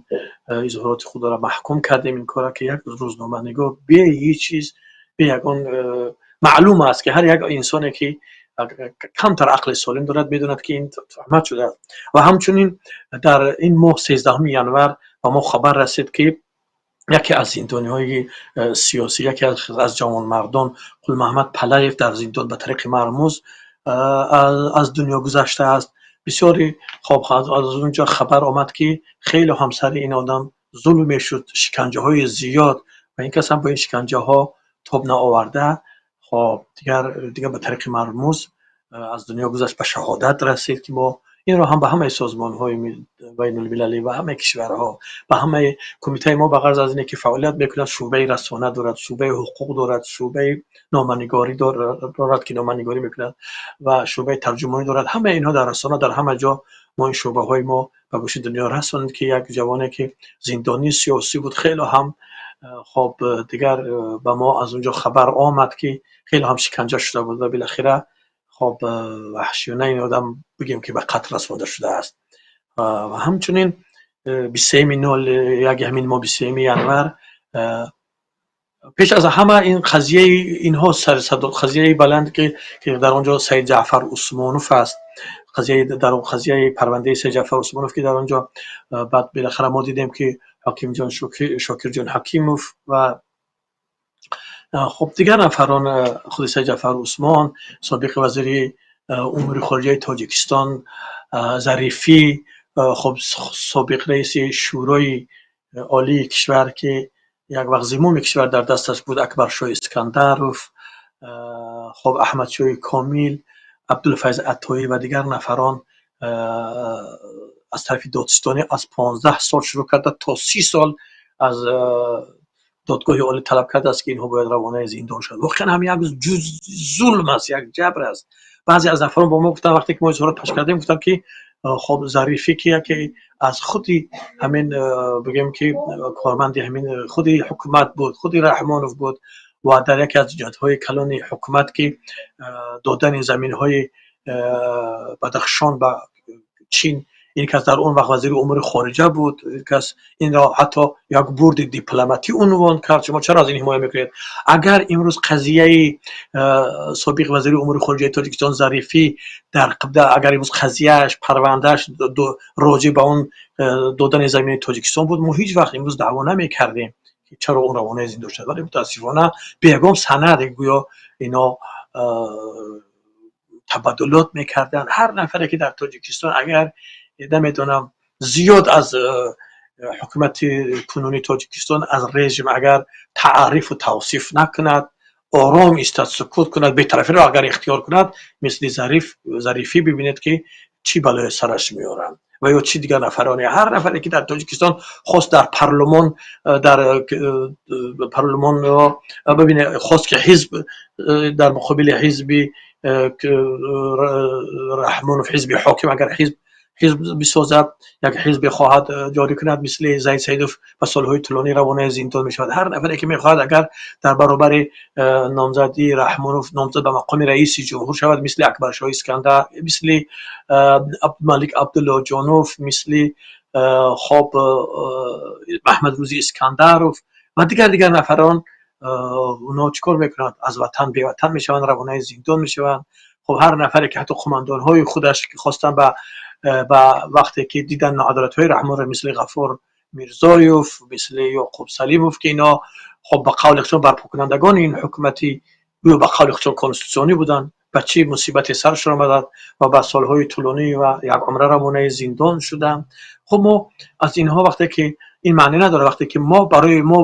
изҳороти худро маҳкум кардем, ин кора, ки як рӯзноманигор бе ҳеҷ чиз, бе ягон. Маълум аст, ки ҳар як инсоне ки камтар ақли солим дорад, медонад, ки ин туҳмат шудааст. Ва ҳамчунин дар ин моҳ, 13-уми январ, ба мо хабар расид, ки яке аз зиндониҳои сиёсӣ, яке аз ҷавонмардон, Қулмаҳмад Палаев, дар зиндон ба тариқи мармуз аз дунё гузаштааст. Бисёри хоб, аз он ҷо хабар омад, ки хеле ҳам сари ин одам зулм мешуд, шиканҷаҳои зиёд, ва ин кас ҳам бо ин шиканҷаҳо тоб наоварда, хоб, дигар ба тариқи мармуз аз дунё гузашт, ба шаҳодат расид, ки мо инро ҳам ба ҳамаи созмонҳои байнулмилалӣ ва ҳамаи кишварҳо, ба ҳамаи кумитаи мо, ба ғарз аз ине ки фаъолият мекунад, шӯъбаи расона дорад, шӯъбаи ҳуқуқ дорад, шӯъбаи номанигорӣ дорад, ки номанигорӣ мекунад, ва шӯъбаи тарҷумонӣ дорад. Ҳамаи инҳо дар расона, дар ҳама ҷо мо ин шӯъбаҳои мо ба гӯши дунё расонид, ки як ҷавоне ки зиндонии сиёсӣ буд, хеле ҳам хоб, дигар ба мо аз он ҷо хабар омад, ки хеле ҳам шиканҷа шуда буд ва билохира, хоб, ваҳшиёна ин одам, бигем ки ба қатл расонда шудааст. Ва ҳамчунин 23-и 01 ҳамин моҳ, 23-уми январ, пеш аз ҳама ин қазияи инҳо сарсадо, қазияи баланд, ки дар он ҷо Саид Ҷаъфар Усмонов аст, қазияи дар қазияи парвандаи Саид Ҷаъфар Усмонов, ки дар он ҷо баъд билохира мо дидем, ки Ҳакимҷон, Шокирҷон Ҳакимов ва хуб, дигар нафарон, худи Саид Ҷаъфар Усмон, собиқи вазири умури хориҷаи Тоҷикистон Зарифӣ, хуб, собиқ раиси Шӯрои Олии кишвар, ки як вақт зимоми кишвар дар дасташ буд, Акбаршоҳ Искандаров, хуб, Аҳмадшоҳи Комил, Абдулфайз Атоӣ ва дигар нафарон аз тарафи додситонӣ аз 15 сол шурӯъ карда то 30 сол аз Додгоҳи Олӣ талаб кардааст, ки инҳо бояд равонаи зиндон шаванд. Воқеан ҳам як зулм аст, як ҷабр аст. Баъзе аз нафарон бо мо гуфтанд, вақте ки мо изҳорот пахш кардем, гуфтанд, ки хоб, Зарифӣ, ки яке аз худи ҳамин, бигем ки корманди ҳамин худи ҳукумат буд, худи Раҳмонов буд ва дар яке аз ҷиҳатҳои калони ҳукумат, ки додани заминҳои Бадахшон ба Чин, ин кас дар он вақт вазири умури хориҷа буд, ин кас инро ҳатто як бурди дипломатӣ унвон кард. Шумо чаро аз ин ҳимоя мекунед? Агар имрӯз қазияи собиқ вазири умури хориҷаи Тоҷикистон Зарифӣ дар, агар имрӯз қазияаш, парвандааш роҷеъ ба он додани замини Тоҷикистон буд, мо ҳеҷ вақт имрӯз даъво намекардем, ки чаро он равонаи зиндон шуд. Вале мутаассифона бе ягон санад гӯё ино табаддулот мекарданд. Ҳар нафаре ки дар Тоҷикистон агар Намедонам, зиёд аз ҳукумати кунунии Тоҷикистон, аз режим агар таърифу тавсиф накунад, ором истад, сукут кунад, бетарафиро агар ихтиёр кунад, мисли Зарифӣ, бибинед, ки чӣ балое сараш меоранд ва ё чӣ дигар нафароне. Ҳар нафаре, ки дар Тоҷикистон хост дар парлумон, дар парлумон бибине, хост, ки ҳизб дар муқобили ҳизби Раҳмонов, ҳизби ҳоким, агар ҳизб бисозад, як ҳизбе хоҳад ҷорӣ кунад, мисли Заид Саидов ба солҳои тӯлонӣ равонаи зиндон мешавад. Ҳар нафаре, ки мехоҳад, агар дар баробари номзадии Раҳмонов номзад ба мақоми раиси ҷумҳур шавад, мисли Акбаршоҳ Искандар, мисли Абдумалик Абдуллоҷонов, мисли, хоб, Маҳмадрӯзи Искандаров ва дигар нафарон, онҳо чӣ кор мекунанд? Аз ватан беватан мешаванд, равонаи зиндон мешаванд. Хоб, ҳар нафаре, ки ҳатто қумандонҳои худаш, ки хостанд, ба вақте ки дидан ноадолатҳои Раҳмонро, мисли Ғафур Мирзоев, мисли Ёқуб Салимов, ки ино, хоб, ба қавли худшон барпокунандагони ин ҳукумати гӯё ба қавли худшон конститутсионӣ буданд, ба чӣ мусибате сарашон омадад ва ба солҳои тӯлонӣ ва якумра равонаи зиндон шуданд. Хуб, мо аз инҳо вақте ки ин маънӣ надорад, вақте ки мо барои мо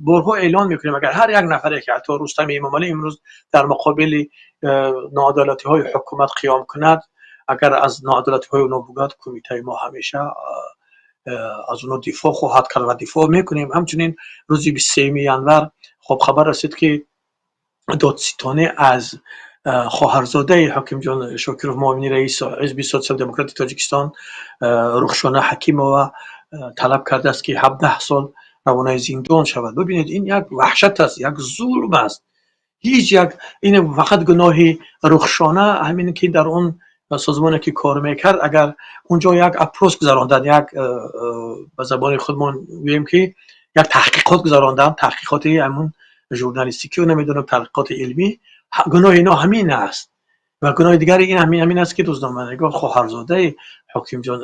борҳо эълон мекунем, агар ҳар як нафаре, ки ҳатто Рустами Эмомалӣ имрӯз дар муқобили ноадолатиҳои ҳукумат қиём кунад, агар аз ноадолатиҳои онҳо бугӯяд, кумитаи мо ҳамеша аз онҳо дифоъ хоҳад кард ва дифоъ мекунем. Ҳамчунин рӯзи 23 январ, хоб, хабар расид, ки додситонӣ аз хоҳарзодаи Ҳокимҷон Шокиров, муовини раиси Ҳизби Сотсиал-демократи Тоҷикистон, Рухшона Ҳакимова талаб кардааст, ки 17 сол равонаи зиндон шавад. Бибинед, ин як ваҳшат аст, як зулм аст. Ҳеҷ як ин фақат гуноҳи Рухшона ҳамин, ки дар он созмоне, ки кор мекард, агар унҷо як опрос гузаронданд, як, ба забони худмон гӯем, ки як таҳқиқот гузаронданд, таҳқиқоти ҳамун журналистикиё, намедонам, таҳқиқоти илмӣ, гуноҳи ино ҳамин аст. Ва гуноҳи дигари ин ҳамин аст, ки рӯзноманигор хоҳарзодаи Ҳокимҷон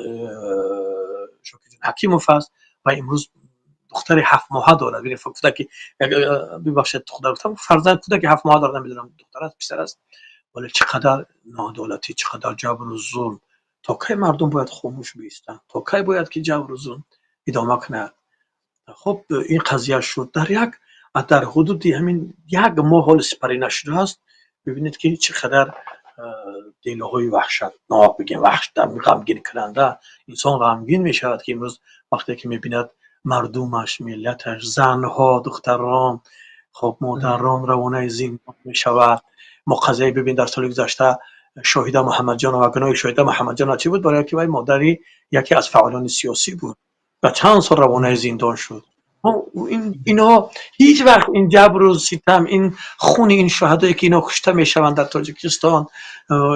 Шокирҷон Ҳакимов аст ва имрӯз духтари 7 моҳа дорад. Кӯдаки, бибахшед, духтар гуфтам, фарзанд, кӯдаки 7 моҳа дорад, намедонам, духтар аст, писар аст. Вале чӣ қадар ноадолатӣ, чӣ қадар ҷабру зулм! То кай мардум бояд хомӯш биистанд? То кай бояд, ки ҷабру зулм идома кунад? Хуб, ин қазия шуд дар ҳудуди ҳамин як моҳ, ҳоли сипарӣ нашудааст. Бибинед, ки чӣ қадар делоҳои ваҳшатнок, бигем, ғамгинкунанда. Инсон ғамгин мешавад, ки имрӯз вақте ки мебинад мардумаш, миллаташ, занҳо, духтарон, хоб, модарон равонаи зиндон мешавад. Мо қазияи, бибин, дар соли гузашта Шоҳида Муҳаммадҷонова, гуноҳи Шоҳида Муҳаммадҷонова чӣ буд? Барое ки вай модари яке аз фаъолони сиёсӣ буд ва чанд сол равонаи зиндон шуд. Инҳо ҳеҷ вақт ин ҷабру ситам, ин хуни ин шуҳадое, ки ино кушта мешаванд дар Тоҷикистон,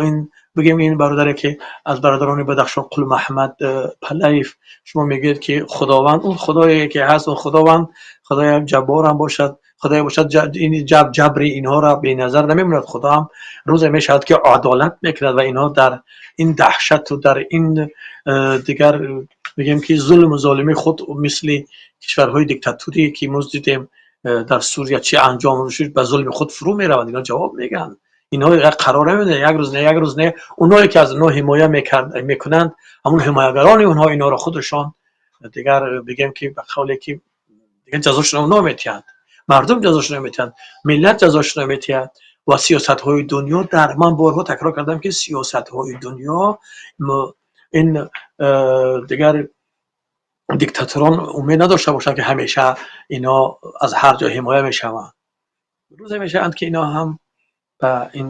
ин бигем, ин бародаре, ки аз бародарони Бадахшон, Қулмаҳмад Палаев, шумо мегӯед, ки Худованд, он худое, ки ҳаст, он Худованд, Худои ҷабборам бошад, Худое бошад, ин ҷабри инҳоро беназар намемонад. Худо ҳам рӯзе мешавад, ки адолат мекунад ва инҳо дар ин даҳшату дар ин дигар, бигем, ки зулму золимии худ, мисли кишварҳои диктатурие, ки имрӯз дидем, дар Сурия чӣ анҷом шуд, ба зулми худ фурӯ мераванд. Инҳо ҷавоб мегӯянд. Инҳо як қарор намедиҳанд, як рӯз не, як рӯз не, онҳое, ки аз онҳо ҳимоя мекунанд, ҳамун ҳимоягарони онҳо инҳоро худашон дигар, бигем, ки ба қавле, ки дигар ҷазошонро онҳо метиҳанд, мардум ҷазошонро метиҳанд, миллат ҷазошонро метиҳад. Ва сиёсатҳои дунё дар, ман борҳо такрор кардам, ки сиёсатҳои дунё, ин дигар диктаторон умед надошта бошанд, ки ҳамеша ино аз ҳар ҷо ҳимоя мешаванд. Рӯзе мешаванд, ки ино ҳам ба ин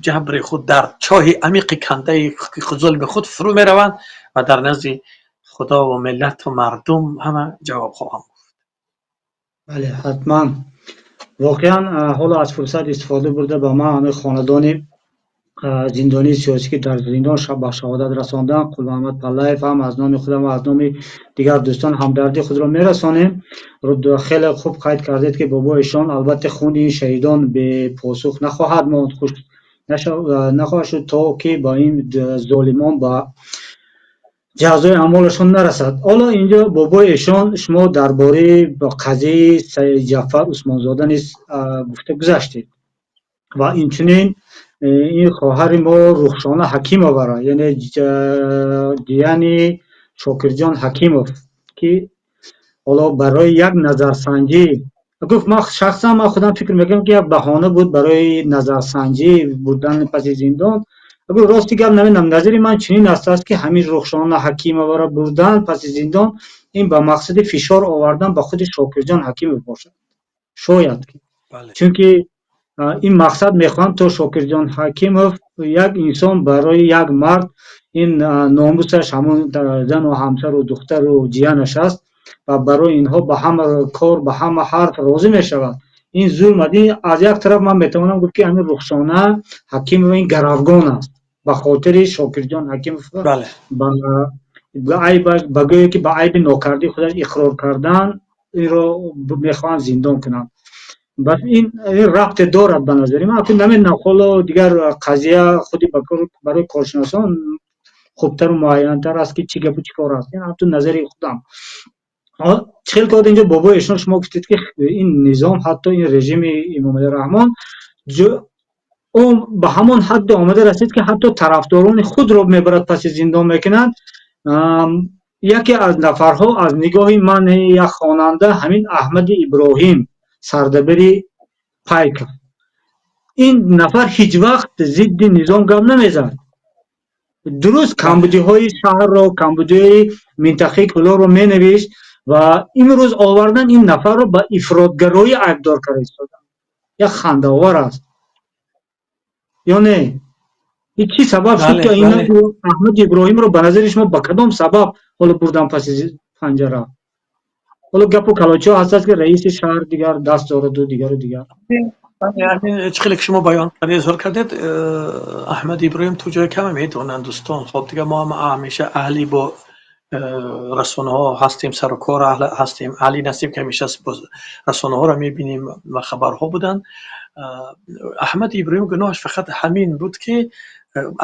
ҷабри худ дар чоҳи амиқи кандаи зулми худ фурӯ мераванд ва дар назди Худо ва миллату мардум ҳама ҷавоб хоҳанд гуфт.
Бале, ҳатман. Воқеан, ҳоло аз фурсат истифода бурда, ба ман ҳамаи хонадони зиндонии сиёсӣ, ки дар зиндон ба шаҳодат расонданд, Қулмаҳмад Паллаев, ҳам аз номи худам ва аз номи дигар дӯстон ҳамдардии худро мерасонем. Хеле хуб қайд кардед, ки бобоишон, албатта, хуни ин шаҳидон бепосух нахоҳад монд, хушк нахоҳад шуд, то ки ба ин золимон ба ҷазои аъмолашон нарасад. Ҳоло инҷо, бобои эшон, шумо дар бораи қазияи Саидҷафар Усмонзода низ гуфта гузаштед ва инчунин Ин хоҳари мо Рухшона Ҳакимоваро, яъне ҷияни Шокирҷон Ҳакимов, ки ҳоло барои як назарсанҷӣ гуфт, ман шахсан ман худам фикр мекунам, ки як баҳона буд барои назарсанҷӣ бурдан паси зиндон. Гуфт, рости гап, намедонам, назари ман чунин аст, ки ҳамин Рухшона Ҳакимоваро бурдан паси зиндон, ин ба мақсади фишор овардан ба худи Шокирҷон Ҳакимов бошад шояд ки, чунки ин мақсад мехоҳанд, то Шокирҷон Ҳакимов, як инсон, барои як мард ин номусаш ҳамон зану ҳамсару духтару ҷиянаш аст ва барои инҳо ба ҳама кор, ба ҳама ҳарф розӣ мешавад. Ин зулм. Аз як тараф ман метавонам гуфт, ки ҳамин Рухшона Ҳакимова ин гаравгон аст, ба хотири Шокирҷон Ҳакимов ба айбаш, ба гӯё ки ба айби нокардии худаш иқрор кардан, инро мехоҳанд зиндон кунанд. Бас ин рабте дорад ба назари ман. Намедонам, ҳоло дигар қазия худи барои коршиносон хубтару муайянтар аст, ки чӣ гапу чӣ кор аст. Ин ҳамтун назари худам. Хел ки инҷо бобои эшон, шумо гуфтед, ки ин низом, ҳатто ин режими Эмомалӣ Раҳмон ба ҳамон ҳадде омада расид, ки ҳатто тарафдорони худро мебарад, паси зиндон мекунанд. Яке аз нафарҳо, аз нигоҳи ман як хонанда, ҳамин Аҳмади Иброҳим, сардабири Пайков. Ин нафар ҳеҷ вақт зидди низом гап намезад. Дуруст, камбудиҳои шаҳрро, камбудиҳои минтақаи Кӯлобро менавишт ва имрӯз овардан ин нафарро ба ифротгароӣ айбдор карда истоданд. Як хандаовар аст ё не? Ин чӣ сабаб шуд, ки Аҳмади Иброҳимро, ба назари шумо, ба кадом сабаб ҳоло бурдан паси панҷара? Ҳоло гапу калочиҳо ҳастааст, ки раиси шаҳр дигар даст дораду дигару дигар.
Чӣ хеле ки шумо баён кардед, изҳор кардед, Аҳмад Иброҳим то ҷое каме медонанд дӯстон. Хоб, дигар мо ҳам ҳамеша аҳли бо расонаҳо ҳастем, сару кор ҳастем, аҳли насиб, ки ҳамеша расонаҳоро мебинем ва хабарҳо буданд. Аҳмад Иброҳим гуноҳаш фақат ҳамин буд, ки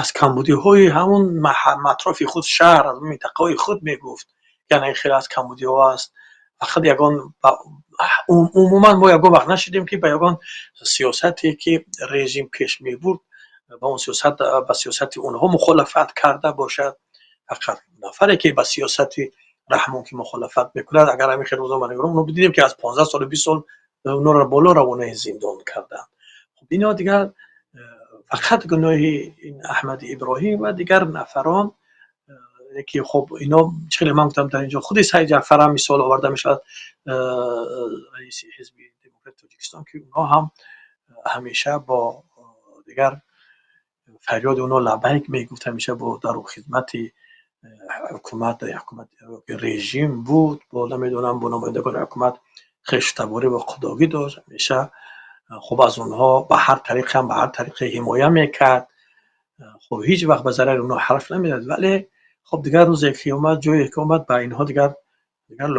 аз камбудиҳои ҳамон атрофи худ, шаҳр, аз минтақаҳои худ мегуфт, яъне хеле аз камбудиҳо аст. Фақат ягон умуман мо ягон вақт нашидем, ки ба ягон сиёсате, ки режим пеш мебурд, ба он сиёсат, ба сиёсати онҳо мухолифат карда бошад. Фақат нафаре, ки ба сиёсати Раҳмон ки мухолифат мекунад, агар ҳамин хел рӯзноманигорон, мо дидем, ки аз 15 солу 20 сол онҳоро боло равонаи зиндон карданд. Хуб, ино дигар фақат гуноҳи ин Аҳмади Иброҳим ва дигар нафарон, ки хоб, ино чӣ хеле ман гуфтам, дар инҷо худи Саид Ҷаъфар ҳам мисол оварда мешавад, раиси Ҳизби Демократи Тоҷикистон, ки онҳо ҳам ҳамеша бо дигар фарёди онҳо лаббайк мегуфт, ҳамеша бо дару хидмати ҳукумат, режим буд, бо намедонам, бо намояндагони ҳукумат хештаборӣ ва худогӣ дошт. Ҳамеша хуб аз онҳо ба ҳар тариқе ҳам, ба ҳар тариқе ҳимоя мекард. Хуб, ҳеҷ вақт ба зарари онҳо ҳарф намезад, вале хуб, дигар рӯзе ки омад, ҷое ки омад, ба инҳо дигар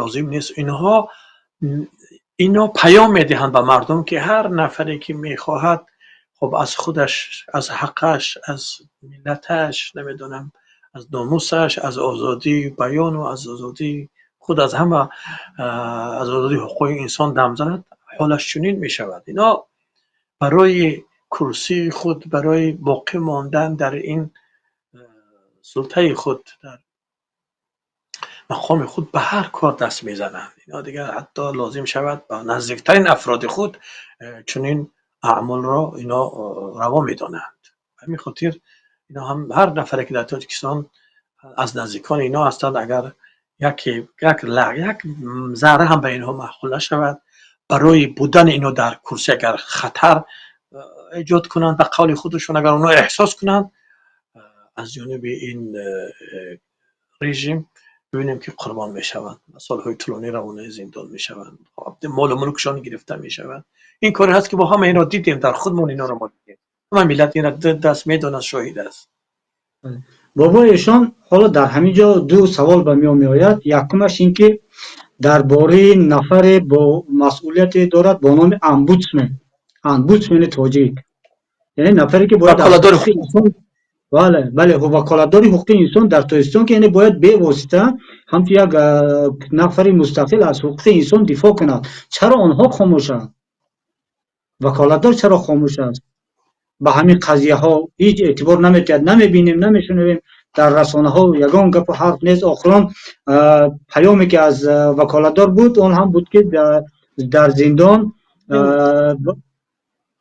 лозим нест. Инҳо паём медиҳанд ба мардум, ки ҳар нафаре, ки мехоҳад, хуб, аз худаш, аз ҳаққаш, аз миллаташ, намедонам, аз номусаш, аз озодии баёну аз озодии худ, аз ҳама, аз озодии ҳуқуқи инсон дам занад, ҳолаш чунин мешавад. Ино барои курсии худ, барои боқӣ мондан дар ин султаи худ, дар мақоми худ, ба ҳар кор даст мезананд. Ино дигар ҳатто лозим шавад, ба наздиктарин афроди худ чунин аъмолро ино раво медонанд. Ба ҳамин хотир ино ҳам ҳар нафаре, ки дар Тоҷикистон аз наздикони ино ҳастанд, агар яке як зарра ҳам ба инҳо маъқул нашавад, барои будани ино дар курсӣ агар хатар эҷод кунанд, ба қавли худашон, агар онҳо эҳсос кунанд, аз ҷониби ин режим бибинем, ки қурбон мешаванд, солҳои тӯлонӣ равонаи зиндон мешаванд, молу мулкшон гирифта мешавад. Ин коре ҳаст, ки мо ҳама инро дидем, дар худмон инро мо дидем, ҳама миллат инро даст медонад, шоҳид аст.
Бобои эшон, ҳоло дар ҳамин ҷо ду савол ба миён меояд. Якумаш ин ки дар бораи нафаре бо масъулияте дорад бо номи омбудсмен, омбудсмени тоҷик, яъне нафаре, ки бояд, бале, ваколатдори ҳуқуқи инсон дар Тоҷикистон, ки яъне бояд бевосита ҳамчун як нафари мустақил аз ҳуқуқи инсон дифоъ кунад. Чаро онҳо хомӯшанд? Ваколатдор чаро хомӯш аст? Ба ҳамин қазияҳо ҳеҷ эътибор наметиҳад, намебинем, намешунавем дар расонаҳо ягон гапу ҳарф нест. Охирон паёме ки аз ваколатдор буд, он ҳам буд, ки дар зиндон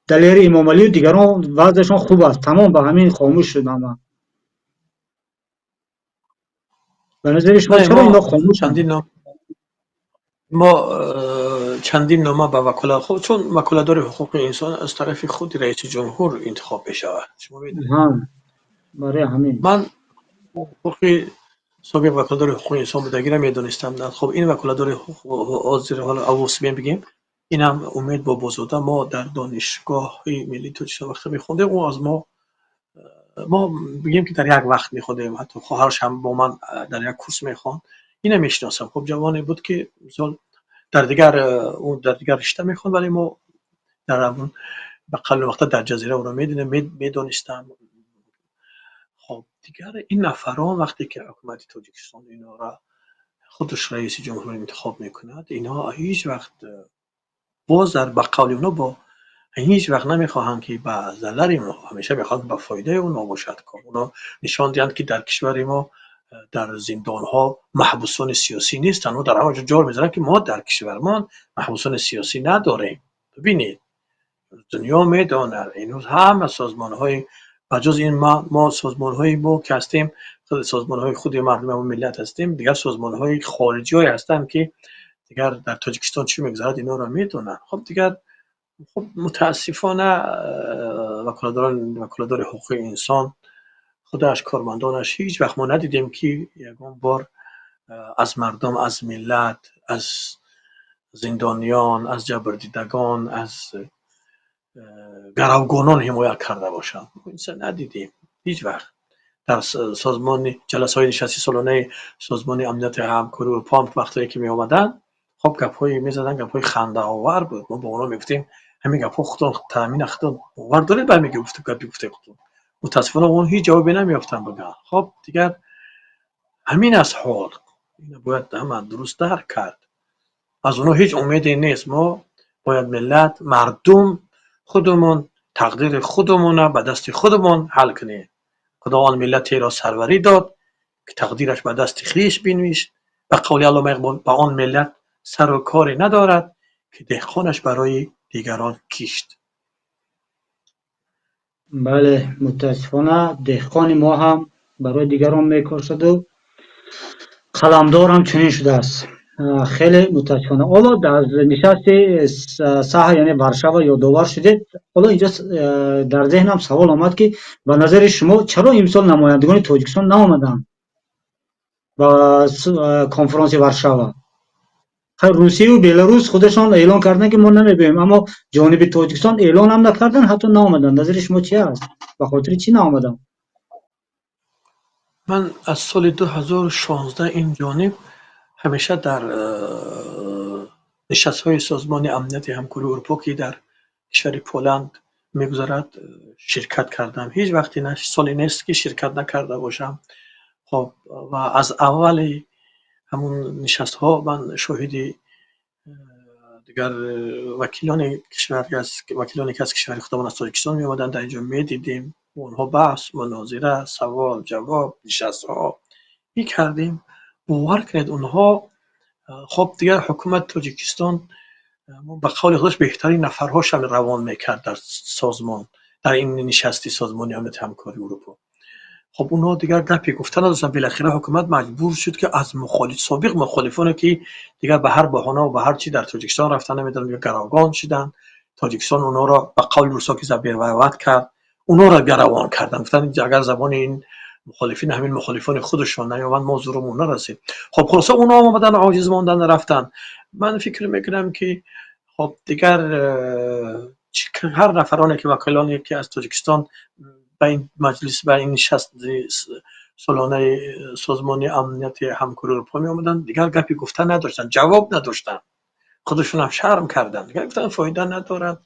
Далери Эмомалию дигарон вазъашон хуб аст. Тамом, ба ҳамин хомӯш шуд ҳама. Ба назари шумо, чаро ино хомӯшанд?
Мо чандин нома ба ваколат, хуб, чун ваколатдори ҳуқуқи инсон аз тарафи худи раиси ҷумҳур интихоб мешавад, шумо медонед.
Барои ҳамин.
Ман ҳуқуқи собиқ ваколатдори ҳуқуқи инсон будагиро медонистам. Хуб, ин ваколатдори ҳуқуқ ҳозир, ҳоло аввал бигем, инам Умед Бобозода. Мо дар Донишгоҳи миллии Тоҷикистон вақте мехондем, ӯ аз мо бигем, ки дар як вақт мехондем, ҳатто хоҳараш ҳам бо ман дар як курс мехонд. Ина мешиносам. Хуб, ҷавоне буд, ки мисол дар дигар, ӯ дар дигар ришта мехонд, вале мо дар ба қавли вақта дар ҷазира ӯро медидем, медонистам. Хоб, дигар ин нафарон, вақте ки ҳукумати Тоҷикистон инора худаш раиси ҷумҳур интихоб мекунад, инҳо ҳеҷ вақт боз дар ба қавли онҳо бо ҳеҷ вақт намехоҳанд, ки ба зарари онҳо, ҳамеша мехоҳанд ба фоидаи онҳо бошад кор. Онҳо нишон диҳанд, ки дар кишвари мо дар зиндонҳо маҳбусони сиёсӣ нестанд. Онҳо дар ҳама ҷо ҷор мезананд, ки мо дар кишвармон маҳбусони сиёсӣ надорем. Бибинед, дунё медонад, имрӯз ҳама созмонҳои ба ҷуз ин мо созмонҳои мо ки ҳастем, созмонҳои худи мардум ва миллат ҳастем, дигар созмонҳои хориҷиҳое ҳастанд, ки дигар дар Тоҷикистон чӣ мегузарад, инҳоро медонанд. Хуб, дигар, хуб, мутаассифона ваколатдори ҳуқуқи инсон худаш, кормандонаш, ҳеҷ вақт мо надидем, ки ягон бор аз мардум, аз миллат, аз зиндониён, аз ҷабрдидагон, аз гаравгонон ҳимоят карда бошанд. Мо надидем ҳеҷ вақт. Дар созмони ҷаласаҳои нишасти солонаи Созмони Амнияти Ҳамкории Урупо ҳам вақтое ки меомаданд, хоб, гапҳое мезаданд, гапҳои хандаовар буд. Мо бо онҳо мегуфтем: ҳамин гапҳо худтон таъмина, худтон бовар доред ба ҳамин гапи гуфтаи худтон? Мутаассифона, он ҳеҷ ҷавобе намеёфтанд бигӯянд. Хоб, дигар ҳамин аст ҳол. Ина бояд ҳама дуруст дарк кард. Аз онҳо ҳеҷ умеде нест. Мо бояд миллат, мардум худумон тақдири худумонро ба дасти худумон ҳал кунем. Худо он миллатеро сарварӣ дод, ки тақдираш ба дасти хеш бинавишт. Ба қавли Аллома Иқбол, ба он миллат сару коре надорад, ки деҳқонаш барои дигарон кишт.
Бале, мутаассифона, деҳқони мо ҳам барои дигарон мекошаду қаламдор ҳам чунин шудааст. Хеле мутаассифона. Ҳоло дар нишасти саҳр, яъне Варшава, ёдовар шудед. Ҳоло инҷо дар зеҳнам савол омад, ки ба назари шумо, чаро имсол намояндагони Тоҷикистон наомаданд ба конфронси Варшава? Русияю Беларус худашон эълон карданд, ки мо намебиёем, аммо ҷониби Тоҷикистон эълон ҳам накарданд, ҳатто наомаданд. Назари шумо чи аст? Ба хотири чӣ наомаданд?
Ман аз соли 2016 ин ҷониб ҳамеша дар нишастҳои Созмони Амнияти Ҳамкории Урупо, ки дар кишвари Поланд мегузарад, ширкат кардам. Ҳеҷ вақте соле нест, ки ширкат накарда бошам. Хоб, ва аз аввали ҳамун нишастҳо ман шоҳиди дигар вакилони кишвар, вакилоне ки аз кишвари худамон, аз Тоҷикистон меомаданд, дар инҷо медидем, бо онҳо баҳс, мунозира, савол, ҷавоб, нишастҳо мекардем. Бовар кунед, онҳо, хоб, дигар ҳукумати Тоҷикистон ба қавли худаш беҳтарин нафарҳошам равон мекард дар созмон, дар ин нишасти Созмони Амнияти Ҳамкории Урупо. Хоб, онҳо дигар гапе гуфта надоштанд. Билохира ҳукумат маҷбур шуд, ки аз собиқ мухолифоне, ки дигар ба ҳар баҳона ва ба ҳар чи дар Тоҷикистон рафтан, намедонам, гаравгон шуданд, Тоҷикистон онҳоро ба қавли русо ки забервават кард, онҳоро гаравон карданд. Гуфтанд, агар забони ин мухолифин, ҳамин мухолифони худашон наёбанд, мо зурумон нарасем. Хоб, хулоса, онҳо омадан, оҷиз мондан, рафтанд. Ман фикр мекунам, ки хоб, дигар ҳар нафароне ки, вакилоне ки аз Тоҷикистон ба ин маҷлис, ба ин нишасти солонаи Созмони Амнияти Ҳамкории Урупо меомаданд, дигар гапе гуфта надоштанд, ҷавоб надоштанд, худашонам шарм карданд. Дигар гуфтанд, фоида надорад.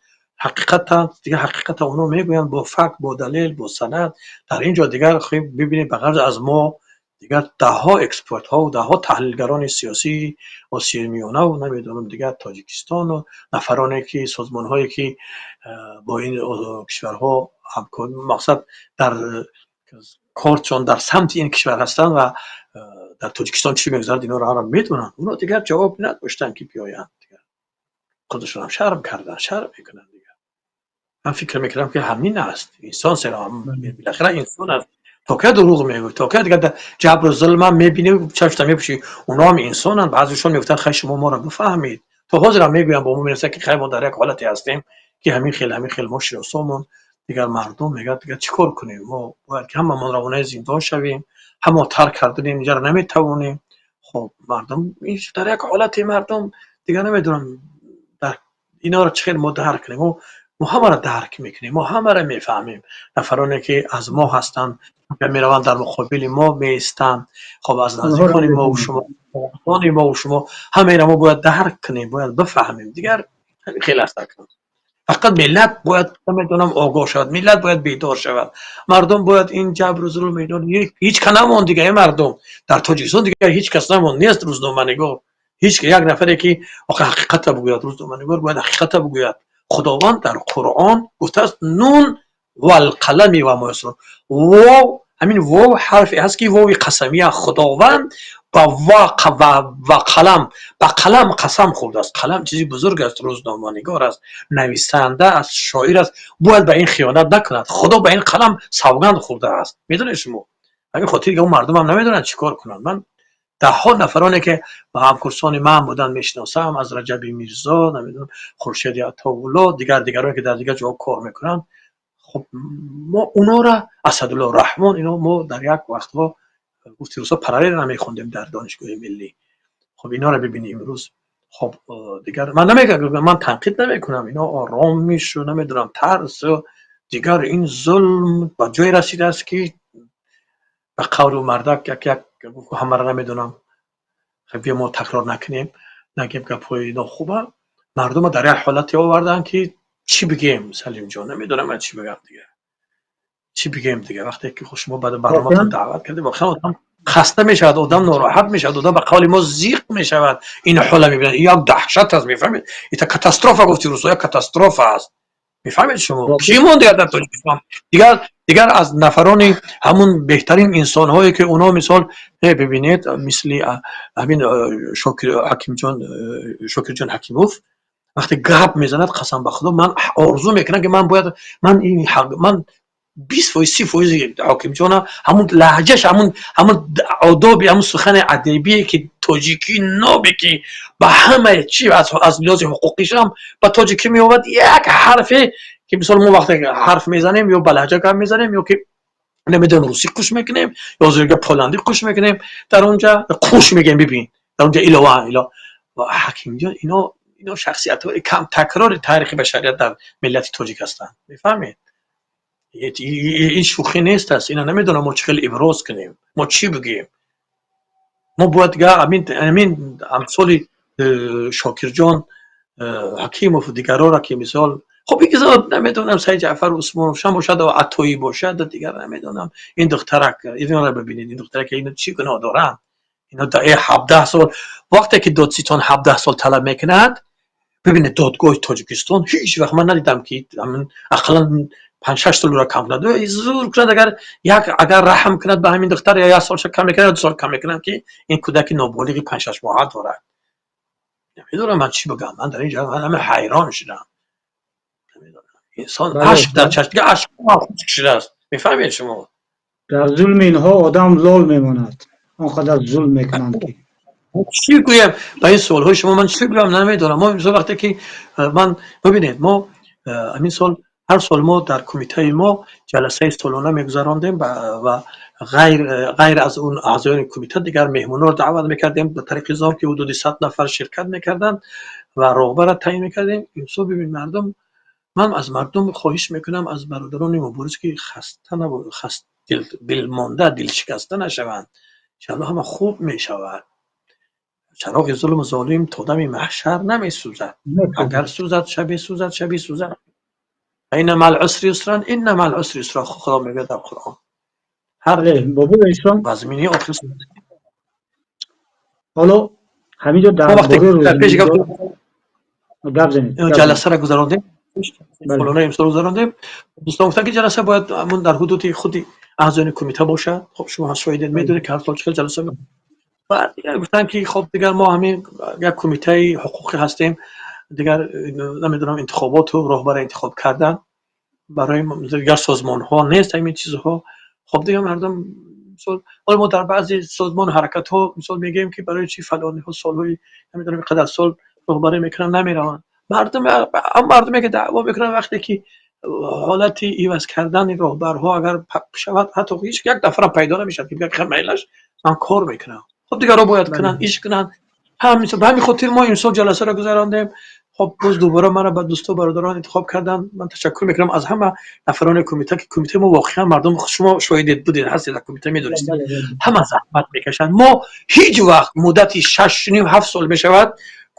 Ҳақиқатан дигар ҳақиқата онҳо мегӯянд бо факт, бо далел, бо санад. Дар ин ҷо дигар бибинед, ба ғайр аз мо дигар даҳҳо экспертҳо, даҳҳо таҳлилгарони сиёсии Осиёи Миёнаву, намедонам, дигар Тоҷикистону нафароне ки, созмонҳое ки бо ин кишварҳо Ҳамкор, мақсад, дар корчон дар самти ин кишвар ҳастанд ва дар Тоҷикистон чӣ мегузарад, инҳоро ҳама медонанд. Онҳо дигар ҷавоб надоштанд, ки биёянд. Дигар худашонам шарм карданд, шарм мекунанд дигар. Ман фикр мекардам, ки ҳамин аст инсон, билохира инсон аст. То кай дурӯғ мегӯй? То кай дигар ҷабру зулмам мебинӣ, чашмта мепӯшӣ? Онҳоам инсонанд. Баъзешон мегуфтанд: «Хай, шумо моро бифаҳмед». То ҳозирам мегӯям, бо мо менависанд, ки хай, мо дар як ҳолате ҳастем, ки ҳамин хел, ҳамин хел, мо шиносомон, дигар мардум мегӯяд: «Дигар чӣ кор кунем? Мо бояд ки ҳамамон равонаи зиндон шавем, ҳамо тарк карданем, инҷаро наметавонем». Хоб, мардум дар як ҳолате, мардум дигар намедонам дар инҳоро чӣ хел мо дарк кунем. Мо ҳамаро дарк мекунем, мо ҳамаро мефаҳмем. Нафароне ки аз мо ҳастанд, мераванд, дар муқобили мо меистанд, хоб, аз наздикони мову шумо, мову шумо, ҳамаеро мо бояд дарк кунем, бояд бифаҳмем. Дигар ҳамин хел аст. Акнун фақат миллат бояд, намедонам, огоҳ шавад, миллат бояд бедор шавад, мардум бояд ин ҷабру зулм, ҳеҷ ка намонд дигар. Мардум дар Тоҷикистон дигар ҳеҷ кас намонд, нест рӯзноманигор, ҳеҷ як нафаре, ки охи ҳақиқата бигӯяд. Рӯзноманигор бояд ҳақиқата бигӯяд. Худованд дар Қуръон гуфтааст: نون والقلم وما يسطرون. Вов, ҳамин вов ҳарфе ҳаст, ки вови қасамия. Худованд ба ва қалам, ба қалам қасам хӯрдааст. Қалам чизи бузург аст, рӯзноманигор аст, нависанда аст, шоир аст, бояд ба ин хиёнат накунад. Худо ба ин қалам савганд хӯрдааст, медонед шумо? Ҳамин хотир он мардумам намедонанд чӣ кор кунанд. Ман даҳҳо нафароне, ки ба ҳамкурсони ман буданд, мешиносам, аз Раҷаби Мирзо, намедонам, Хуршеди Атоулло, дигар дигароне, ки дар дигар ҷоҳо кор мекунанд. Хоб, мо онора, Асадулло Раҳмон, ино мо дар як вақтҳо, гуфти рӯзҳо, параллел мехондем дар Донишгоҳи миллӣ. Хоб, инора бибинӣ имрӯз. Хоб, дигар ман намегӯям, ман танқид намекунам. Ино оромишу, намедонам, тарсу, дигар ин зулм ба ҷое расидааст, ки ба қавлу мардак як як ҳамаро намедонам, биё мо такрор накунем, нагем гапҳои нохуба. Мардума дар як ҳолате оварданд, ки чӣ бигем, Салимҷон, намедонам ман чӣ бигам дигар, чӣ бигем дигар. Вақте ки шумо ба барноматон даъват кардед, воқеан одам хаста мешавад, одам нороҳат мешавад, одам ба қавли мо зиқ мешавад. Ин ҳола мебинад, як даҳшат аст, мефаҳмед? Это катастрофа, гуфти русо, як катастрофа аст, мефаҳмед шумо? Кӣ монд дигар дар Тоҷикистон? Дигар аз нафарони ҳамун беҳтарин инсонҳое, ки онҳо, мисол, бибинед, мисли ҳамин Шокир Ҳакимҷон, Шокирҷон Ҳакимов, вақте гап мезанад, қасам ба Худо, ман орзу мекунам, ки ман бояд ман ин ман 20%, 30 фоизи Ҳокимҷона, ҳамун лаҳҷаш, ҳамун одоби, ҳамун сухани адабие, ки тоҷикӣ нобе, ки ба ҳамаи чи аз лиҳози ҳуқуқишам ба тоҷикӣ меовад, як ҳарфе, ки мисол мо вақте ҳарф мезанем, ё ба лаҳҷа гап мезанем, ё ки намедонам, русӣ қуш мекунем, ё зирга поландӣ қуш мекунем, дар онҷа қуш мегӯем, бибин, дар онҷа илова ило ҳакимҷон, ино шахсиятҳои кам такрори таърихи башарият дар миллати тоҷик ҳастанд, мефаҳмед? Ин шӯхӣ нест аст. Ина намедонам, мо чӣ хел иброз кунем, мо чӣ бигӯем. Мо бояд дигар ҳамин амсоли Шокирҷон Ҳакимову дигарора, ки мисол, хоб, бигзор, намедонам, Саид Ҷаъфар Усмонов шам бошад, Атоӣ бошад, дигар намедонам. Ин духтарак, инро бибинед, ин духтарак, ино чӣ гуноҳ доранд? Ино 17 сол, вақте ки додситон 17 сол талаб мекунад, бибинед, додгоҳи Тоҷикистон ҳеҷ вақт ман надидам, ки ақаллан 5-6 сол ӯро кам кунад. Зур кунад, агар як, агар раҳм кунад ба ҳамин духтар, я як солша кам мекунад, 2 сол кам мекунад, ки ин кӯдаки ноболиғи 5-6 моҳа дорад. Намедонам ман чӣ бигӯям. Ман дар ин ҷо ҳама ҳайрон шудам. Инсон ашк дар чашм, дига ашк хушк шудааст, мефаҳмед шумо?
Дар зулми инҳо одам лол мемонад, он қадар зулм мекунанд, ки
Чӣ гӯям ба ин суолҳои шумо? Ман чӣ гӯям, намедонам. Мо мисол вақте ки ман, бибинед, мо ҳамин сол, ҳар сол мо дар кумитаи мо ҷаласаи солона мегузарондем ва ғайр аз он аъзоёни кумита дигар меҳмонҳоро даъват мекардем ба тариқи Zoom, ки ҳудуди 100 нафар ширкат мекарданд, ва роҳбарро таъин мекардем. Имсол, бибин, мардум, ман аз мардум хоҳиш мекунам, аз бародарони мубориз, ки хаста, дилмонда, дилшикаста нашаванд. Иншаалло, ҳама хуб мешавад. Чароғи зулму золим то дами маҳшар намесӯзад. Агар сӯзад, шабе сӯзад, шабе сӯзад. إن مع العسر يسرا، إن مع العسر يسرا, Худо мегӯяд дар Қуръон. Ҳар
бобо Эҳсон
вазмини охир.
Ҳоло ҳаминҷо дар
вақте
бораи
пеш
гап занед.
Ҷаласаро гузарондем. Солонаи имсол гузарондем. Дӯстон гуфтанд, ки ҷаласа бояд ҳамон дар ҳудуди худи аъзоёни кумита бошад. Хоб, шумо шоҳидед, медонед, ки ҳар сол чӣ хел ҷаласа. Баъд дигар гуфтанд, ки хоб, дигар мо ҳамин як кумитаи ҳуқуқӣ ҳастем, дигар намедонам, интихоботу роҳбара интихоб кардан барои дигар созмонҳо нест ҳамин чизҳо. Хоб, дигар мардум, мисол, ҳоло мо дар баъзе созмону ҳаракатҳо, мисол, мегӯем, ки барои чӣ фалониҳо солҳои, намедонам, қадар сол роҳбарӣ мекунанд, намераванд. Мардум, мардуме ки даъво мекунанд, вақте ки ҳолати иваз кардани роҳбарҳо агар шавад, ҳатто ҳеҷ як нафарам пайдо намешавад, ки бигӯяд, майлаш, ман кор мекунам. Хоб, дигарҳо бояд кунанд, иш кунанд. Ба ҳамин хотир мо имсол ҷаласаро гузарондем. Хоб, боз дубора маро ба дӯсту бародарон интихоб карданд. Ман ташаккур мекунам аз ҳама нафарони кумита, ки кумитаи мо воқеан мардум, шумо шоҳидед будед, ҳастед дар кумита, медонистед, ҳама заҳмат мекашанд. Мо ҳеҷ вақт, муддати 6,5, 7 сол мешавад,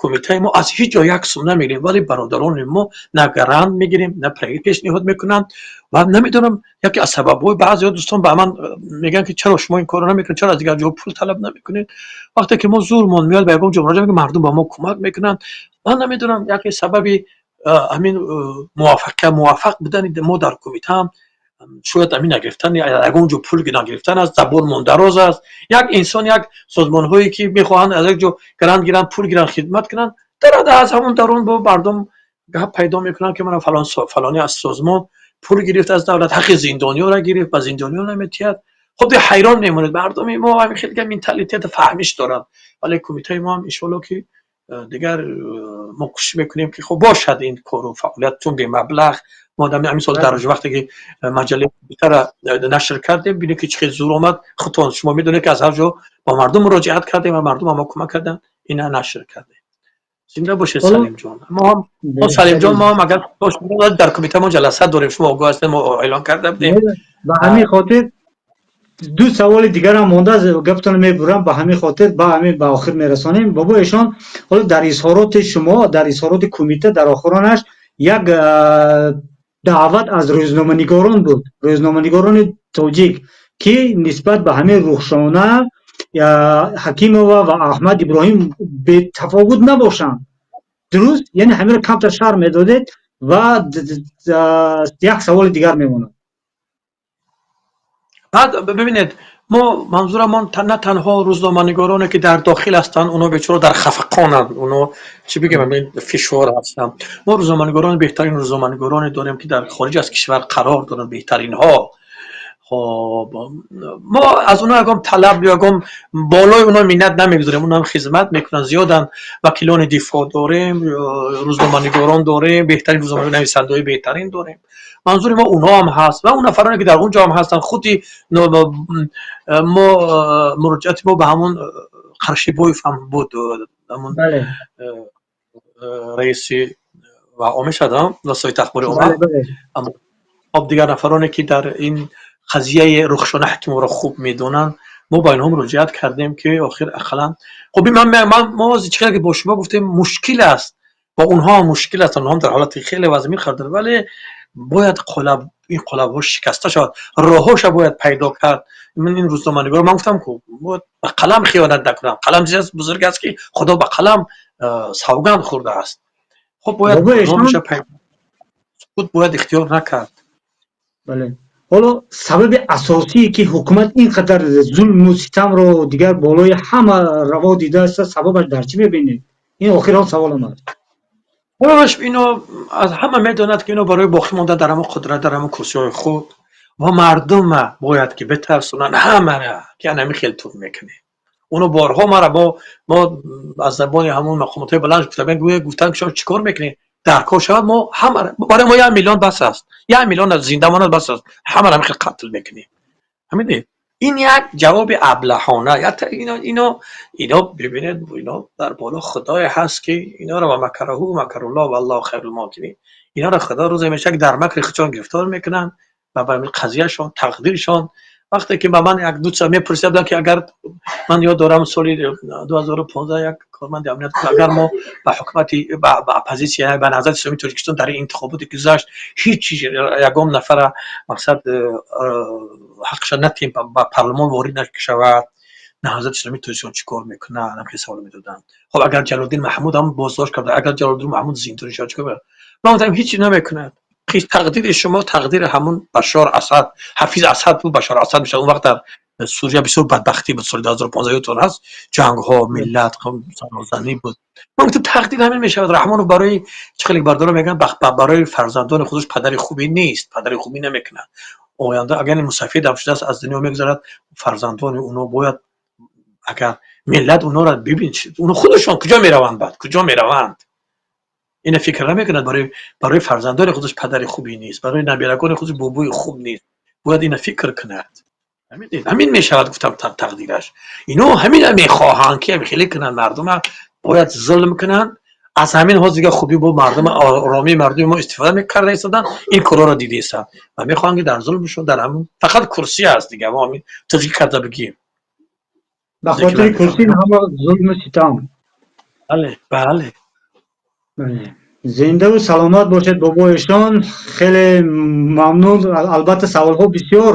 кумитаи мо аз ҳеҷ ҷо як сум намегирем, вале бародарони мо на грант мегирем, на проект пешниҳод мекунанд. Ва намедонам, яке аз сабабҳои, баъзеҳо дӯстон ба ман мегӯянд, ки чаро шумо ин корро намекунед, чаро аз дигар ҷо пул талаб намекунед? Вақте ки мо зурмон меояд, ба ягон ҷо муроҷиат мекунем, мардум ба мо кӯмак мекунанд. Ман намедонам, яке сабаби ҳамин муваффақ будани мо дар кумитаам шояд ҳамин нагирифтани ягон ҷо пул нагирифтан аст. Забонмон дароз аст. Як инсон, як созмонҳое ки мехоҳанд аз як ҷо грант гиранд, пул гиранд, хидмат кунанд, дарада аз ҳамон дарун бо мардум гап пайдо мекунанд, ки мана фалони аз созмон пул гирифт аз давлат, ҳаққи зиндониёро гирифт, ба зиндониё наметиҳад. Хоб, ҳайрон мемонед, мардуми мо ҳамин хеле менталитети фаҳмиш доранд. Вале кумитаи мо ҳам, иншоалло, ки дигар мо кӯшиш мекунем, ки хоб бошад ин кору фаъолият, чун бемаблағ мо ҳамин сол дар вақте ки маҷаллаи кумитаро нашр кардем, бинед, ки чӣ хел зур омад. Худтон шумо медонед, ки аз ҳар ҷо ба мардум муроҷиат кардем ва мардум ҳама кӯмак карданд, ина нашр кардем. Зинда бошед, Салимҷон. Мо ҳам, Салимҷон, мо ҳам агар дар кумита мо ҷаласа дорем, шумо огоҳ ҳастед, мо эълон карда будем.
Ба ҳамин хотир ду саволи дигарам монда, гаптонро мебурам, ба ҳамин хотир ба ҳамин ба охир мерасонем. Бобо эшон, ҳоло дар изҳороти шумо, дар изҳороти кумита, дар охиронаш як даъват аз рӯзноманигорон буд, рӯзноманигорони тоҷик, ки нисбат ба ҳамин Рухшона Ҳакимова ва Аҳмад Иброҳим бетафовут набошанд. Дуруст? Яъне ҳаминро камтар шарҳ медодед ва як саволи дигар мемонад.
Баъд бибинед, мо манзурамон на танҳо рӯзноманигороне, ки дар дохил ҳастанд, оно бечора дар хафақонанд, оно, чӣ бигем, фишор ҳастанд. Мо рӯзноманигорони, беҳтарин рӯзноманигороне дорем, ки дар хориҷ аз кишвар қарор доранд, беҳтаринҳо. Хоб, мо аз онҳо ягон талаб, ягон болои онҳо миннат намегузорем, онҳо хизмат мекунанд, зиёданд. Вакилони дифоъ дорем, рӯзноманигорон дорем, беҳтарин рӯзноманигор, нависандаҳои беҳтарин дорем. Манзури мо онҳо ҳам ҳаст ва он нафароне, ки дар он ҷо ҳам ҳастанд. Худи мо, муроҷиати мо ба ҳамон Қаршибоев ҳам буд, ҳамон раиси ва мешавад васоити ахбори омма. Хоб, дигар нафароне, ки дар ин қазияи Рухшона Ҳакимовро хуб медонанд, мо ба инҳо муроҷиат кардем, ки охир ақаллан, хоб, мо чӣ ки бо шумо гуфтем, мушкил аст, бо онҳо ҳам мушкил аст, онҳо дар ҳолати хеле вазмин қарор доранд, вале бояд қолаб, ин қолабҳо шикаста шавад, роҳҳоша бояд пайдо кард. Ман ин рӯзноманигор, ман гуфтам, ку бояд ба қалам хиёнат накунам. Қалам чиз бузург аст, ки Худо ба қалам савганд хӯрдааст. Хоб, бояд худ бояд ихтиёр накард.
Бале, ҳоло сабаби асосие, ки ҳукумат ин қадар зулму ситамро дигар болои ҳама раво дидааст, сабабаш дар чӣ мебинед? Ин охирон саволам аст.
Сабабаш ино аз ҳама медонад, ки ино барои боқӣ мондан дар ҳамон қудрат, дар ҳамон курсиҳои худ ва мардума бояд ки битарсонанд ҳамара, ки ана ҳамин хел тур мекунем. Оно борҳо мара мо аз забони ҳамон мақомотҳои баланд гуфтам, гуфтанд, ки шумо чӣ кор мекунед, дар кор шавад, мо ҳама, барои мо 1 миллион бас аст, 1 миллион зинда монад бас аст, ҳамаро ҳамин хел қатл мекунем. Ҳамине, ин як ҷавоби аблаҳона. Ино бибинед, ино дар боло Худое ҳаст, ки иноро ва макараҳу макаруллоҳ валлоҳу хайрул мокирин. Иноро Худо рӯзе мешавад, ки дар макри худшон гирифтор мекунанд ва ба қазияшон, тақдиршон. Вақте ки ба ман як ду мепурсиданд, ки агар, ман ёд дорам, соли 2015 як корманди амният, агар мо ба ҳукумати, ба оппозитсия, ба Наҳзати Исломии Тоҷикистон дар ин интихоботе ки гузашт ҳеҷ ягон нафара, мақсад, ҳаққаша натиҳем, ба парлумон ворид нашавад, Наҳзати Исломии Тоҷикистон чӣ кор мекунад? Ҳамхел савол медоданд. Хоб, агар Ҷалолиддин Маҳмуд ҳам боздошт карда, агар Ҷалолиддин Маҳмуд зиндонӣ шавад, чӣ кор мекунад? Ман гуфтам, ҳеҷ намекунад. Тақдири шумо тақдири ҳамун Башор Асад, Ҳафиз Асад буд, Башор Асад мешад. Он вақт дар Сурия бисёр бадбахтӣ буд, соли 2015 ёдтон ҳаст, ҷангҳо, миллат занӣ буд. Ман гуфтам, тақдир ҳамин мешавад. Раҳмонов барои чӣ, хеле бардора мегӯянд, барои фарзандони худаш падари хубе нест, падари хубӣ намекунад. Оянда агар мусафид ҳам шудааст, аз дунё мегузарад, фарзандони оно бояд, агар миллат онора бибин, оно худашон куҷо мераванд, баъд куҷо мераванд? Ина фикр намекунад, барои фарзандони худаш падари хубе нест, барои набирагони худаш бобои хуб нест. Бояд ина фикр кунад. Ҳамин мешавад, гуфтам, тақдираш. Ино ҳамина мехоҳанд, ки хеле кунанд, мардума бояд зулм кунанд. Аз ҳамин ҳоз дига хубӣ бо мардум, оромии мардуми мо истифода мекарда истоданд, ин корҳоро дида истанд ва мехоҳанд, ки дар зулмшон, дар ҳамун фақат курсӣ аст дига, мо ҳамин тоҷикӣ карда бигем.
Ба хотири курсӣ ҳама зулму ситам.
Бале.
Зиндаву саломат бошед, бобоишон, хеле мамнун. Албатта, саволҳо бисёр,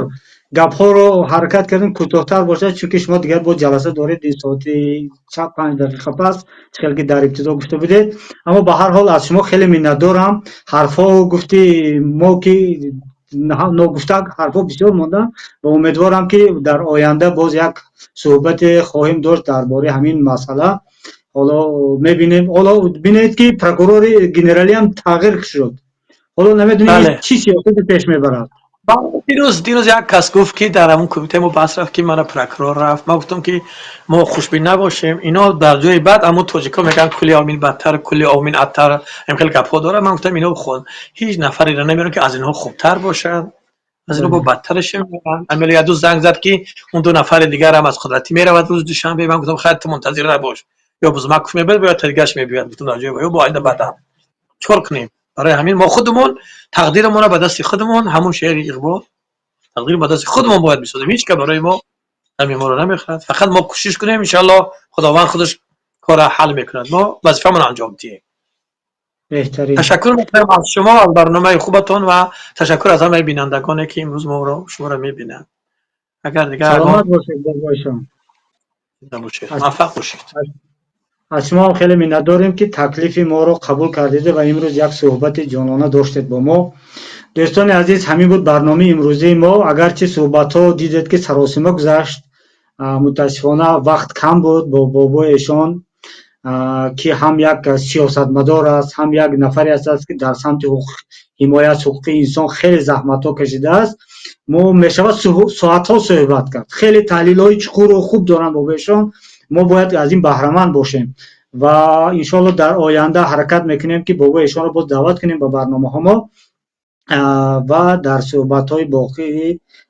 гапҳоро ҳаракат кардем кӯтоҳтар бошад, чунки шумо дигар боз ҷаласа доред, ин соати 5 дақиқа пас, хеле ки дар ибтидо гуфта будед. Аммо ба ҳар ҳол аз шумо хеле миннатдорам. Ҳарфҳо гуфти мо, ки ногуфта ҳарфҳо бисёр монданд, ва умедворам, ки дар оянда боз як суҳбате хоҳем дошт дар бораи ҳамин масъала. Ҳоло мебинем, ҳоло бинед, ки прокурори генералиам тағйир шуд, ҳоло намедонем, чӣ сиёсате пеш мебарад.
Дирӯз як кас гуфт, ки дар ҳамун кумитаи мо баҳс рафт, ки мана прокурор рафт. Ман гуфтам, ки мо хушбин набошем, ино дар ҷои бад, аммо тоҷикҳо мегӯянд, кулли омин бадтар, кулли омин адтар, ин хеле гапҳо дорад. Ман гуфтам, ино ҳеҷ нафареро намерам, ки аз инҳо хубтар бошад, аз инҳо бо бадтараш меоранд. Амело як ду занг зад, ки он ду нафари дигарам аз қудратӣ меравад рӯзи душанбе. Ман гуфтам, хайр, ту мунтазир набош, ё Бузмаков мебиёд, ё тадигаш мебиёд. Гуфтам, дар ҷои ё бо оинда бадам чикор кунем? Барои ҳамин мо худамон тақдирамонро ба дасти худамон, ҳамун шеъри Иқбол, тақдир ба дасти худамон бояд бисозем. Ҳеҷ ка барои мо ҳамин моро намехӯрад. Фақат мо кӯшиш кунем, иншоаллоҳ Худованд худаш корро ҳал мекунад. Мо вазифамонро анҷом диҳем.
Беҳтарин.
Ташаккур мекунам аз шумо, аз барномаи хубатон, ва ташаккур аз ҳамаи бинандагоне, ки имрӯз моро, шуморо мебинанд. Агар дигар
Саломат бошед, бобоишон.
Муваффақ бошед.
Аз шумо ҳам хеле миннатдорем, ки таклифи моро қабул кардед ва имрӯз як суҳбати ҷонона доштед бо мо. Дӯстони азиз, ҳамин буд барномаи имрӯзии мо. Агарчи суҳбатҳо, дидед, ки саросима гузашт, мутаассифона, вақт кам буд. Бо бобои эшон, ки ҳам як сиёсатмадор аст, ҳам як нафаре аст, ки дар самти ҳимоя аз ҳуқуқи инсон хеле заҳматҳо кашидааст, мо мешавад соатҳо суҳбат кард. Хеле таҳлилҳои чуқуру хуб доранд бобоишон, мо бояд аз ин баҳраманд бошем ва иншоалло дар оянда ҳаракат мекунем, ки бобои эшонро боз даъват кунем ба барномаҳо мо ва дар суҳбатҳои боқӣ.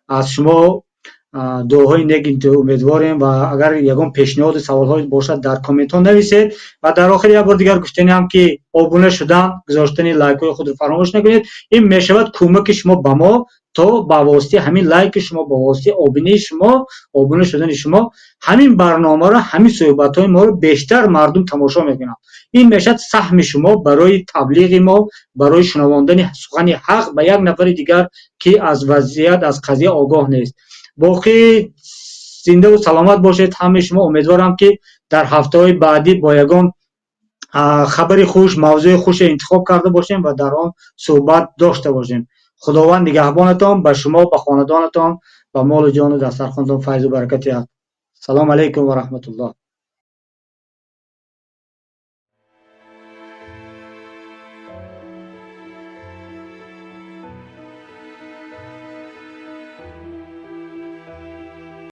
Аз шумо дуоҳои нек умедворем ва агар ягон пешниҳоду саволҳо бошад, дар комментҳо нависед. Ва дар охир як бор дигар гуфтаниам, ки обуна шудан, гузоштани лайкҳои худро фаромӯш накунед. Ин мешавад кӯмаки шумо ба мо, то ба воситаи ҳамин лайки шумо, ба воситаи обунаи шумо, обуна шудани шумо, ҳамин барномаро, ҳамин суҳбатҳои моро бештар мардум тамошо мекунанд. Ин мешавад саҳми шумо барои таблиғи мо, барои шунавондани сухани ҳақ ба як нафари дигар, ки аз вазъият, аз қазия огоҳ нест. Боқӣ зиндаву саломат бошед ҳамаи шумо. Умедворам, ки дар ҳафтаҳои баъдӣ бо ягон хабари хуш, мавзӯи хуше интихоб карда бошем ва дар он суҳбат дошта бошем. Худованд нигаҳбонатон, ба шумо, ба хонадонатон, ба молу ҷону дастархонатон файзу баракат диҳад. Салому алайкум ва раҳматуллоҳ.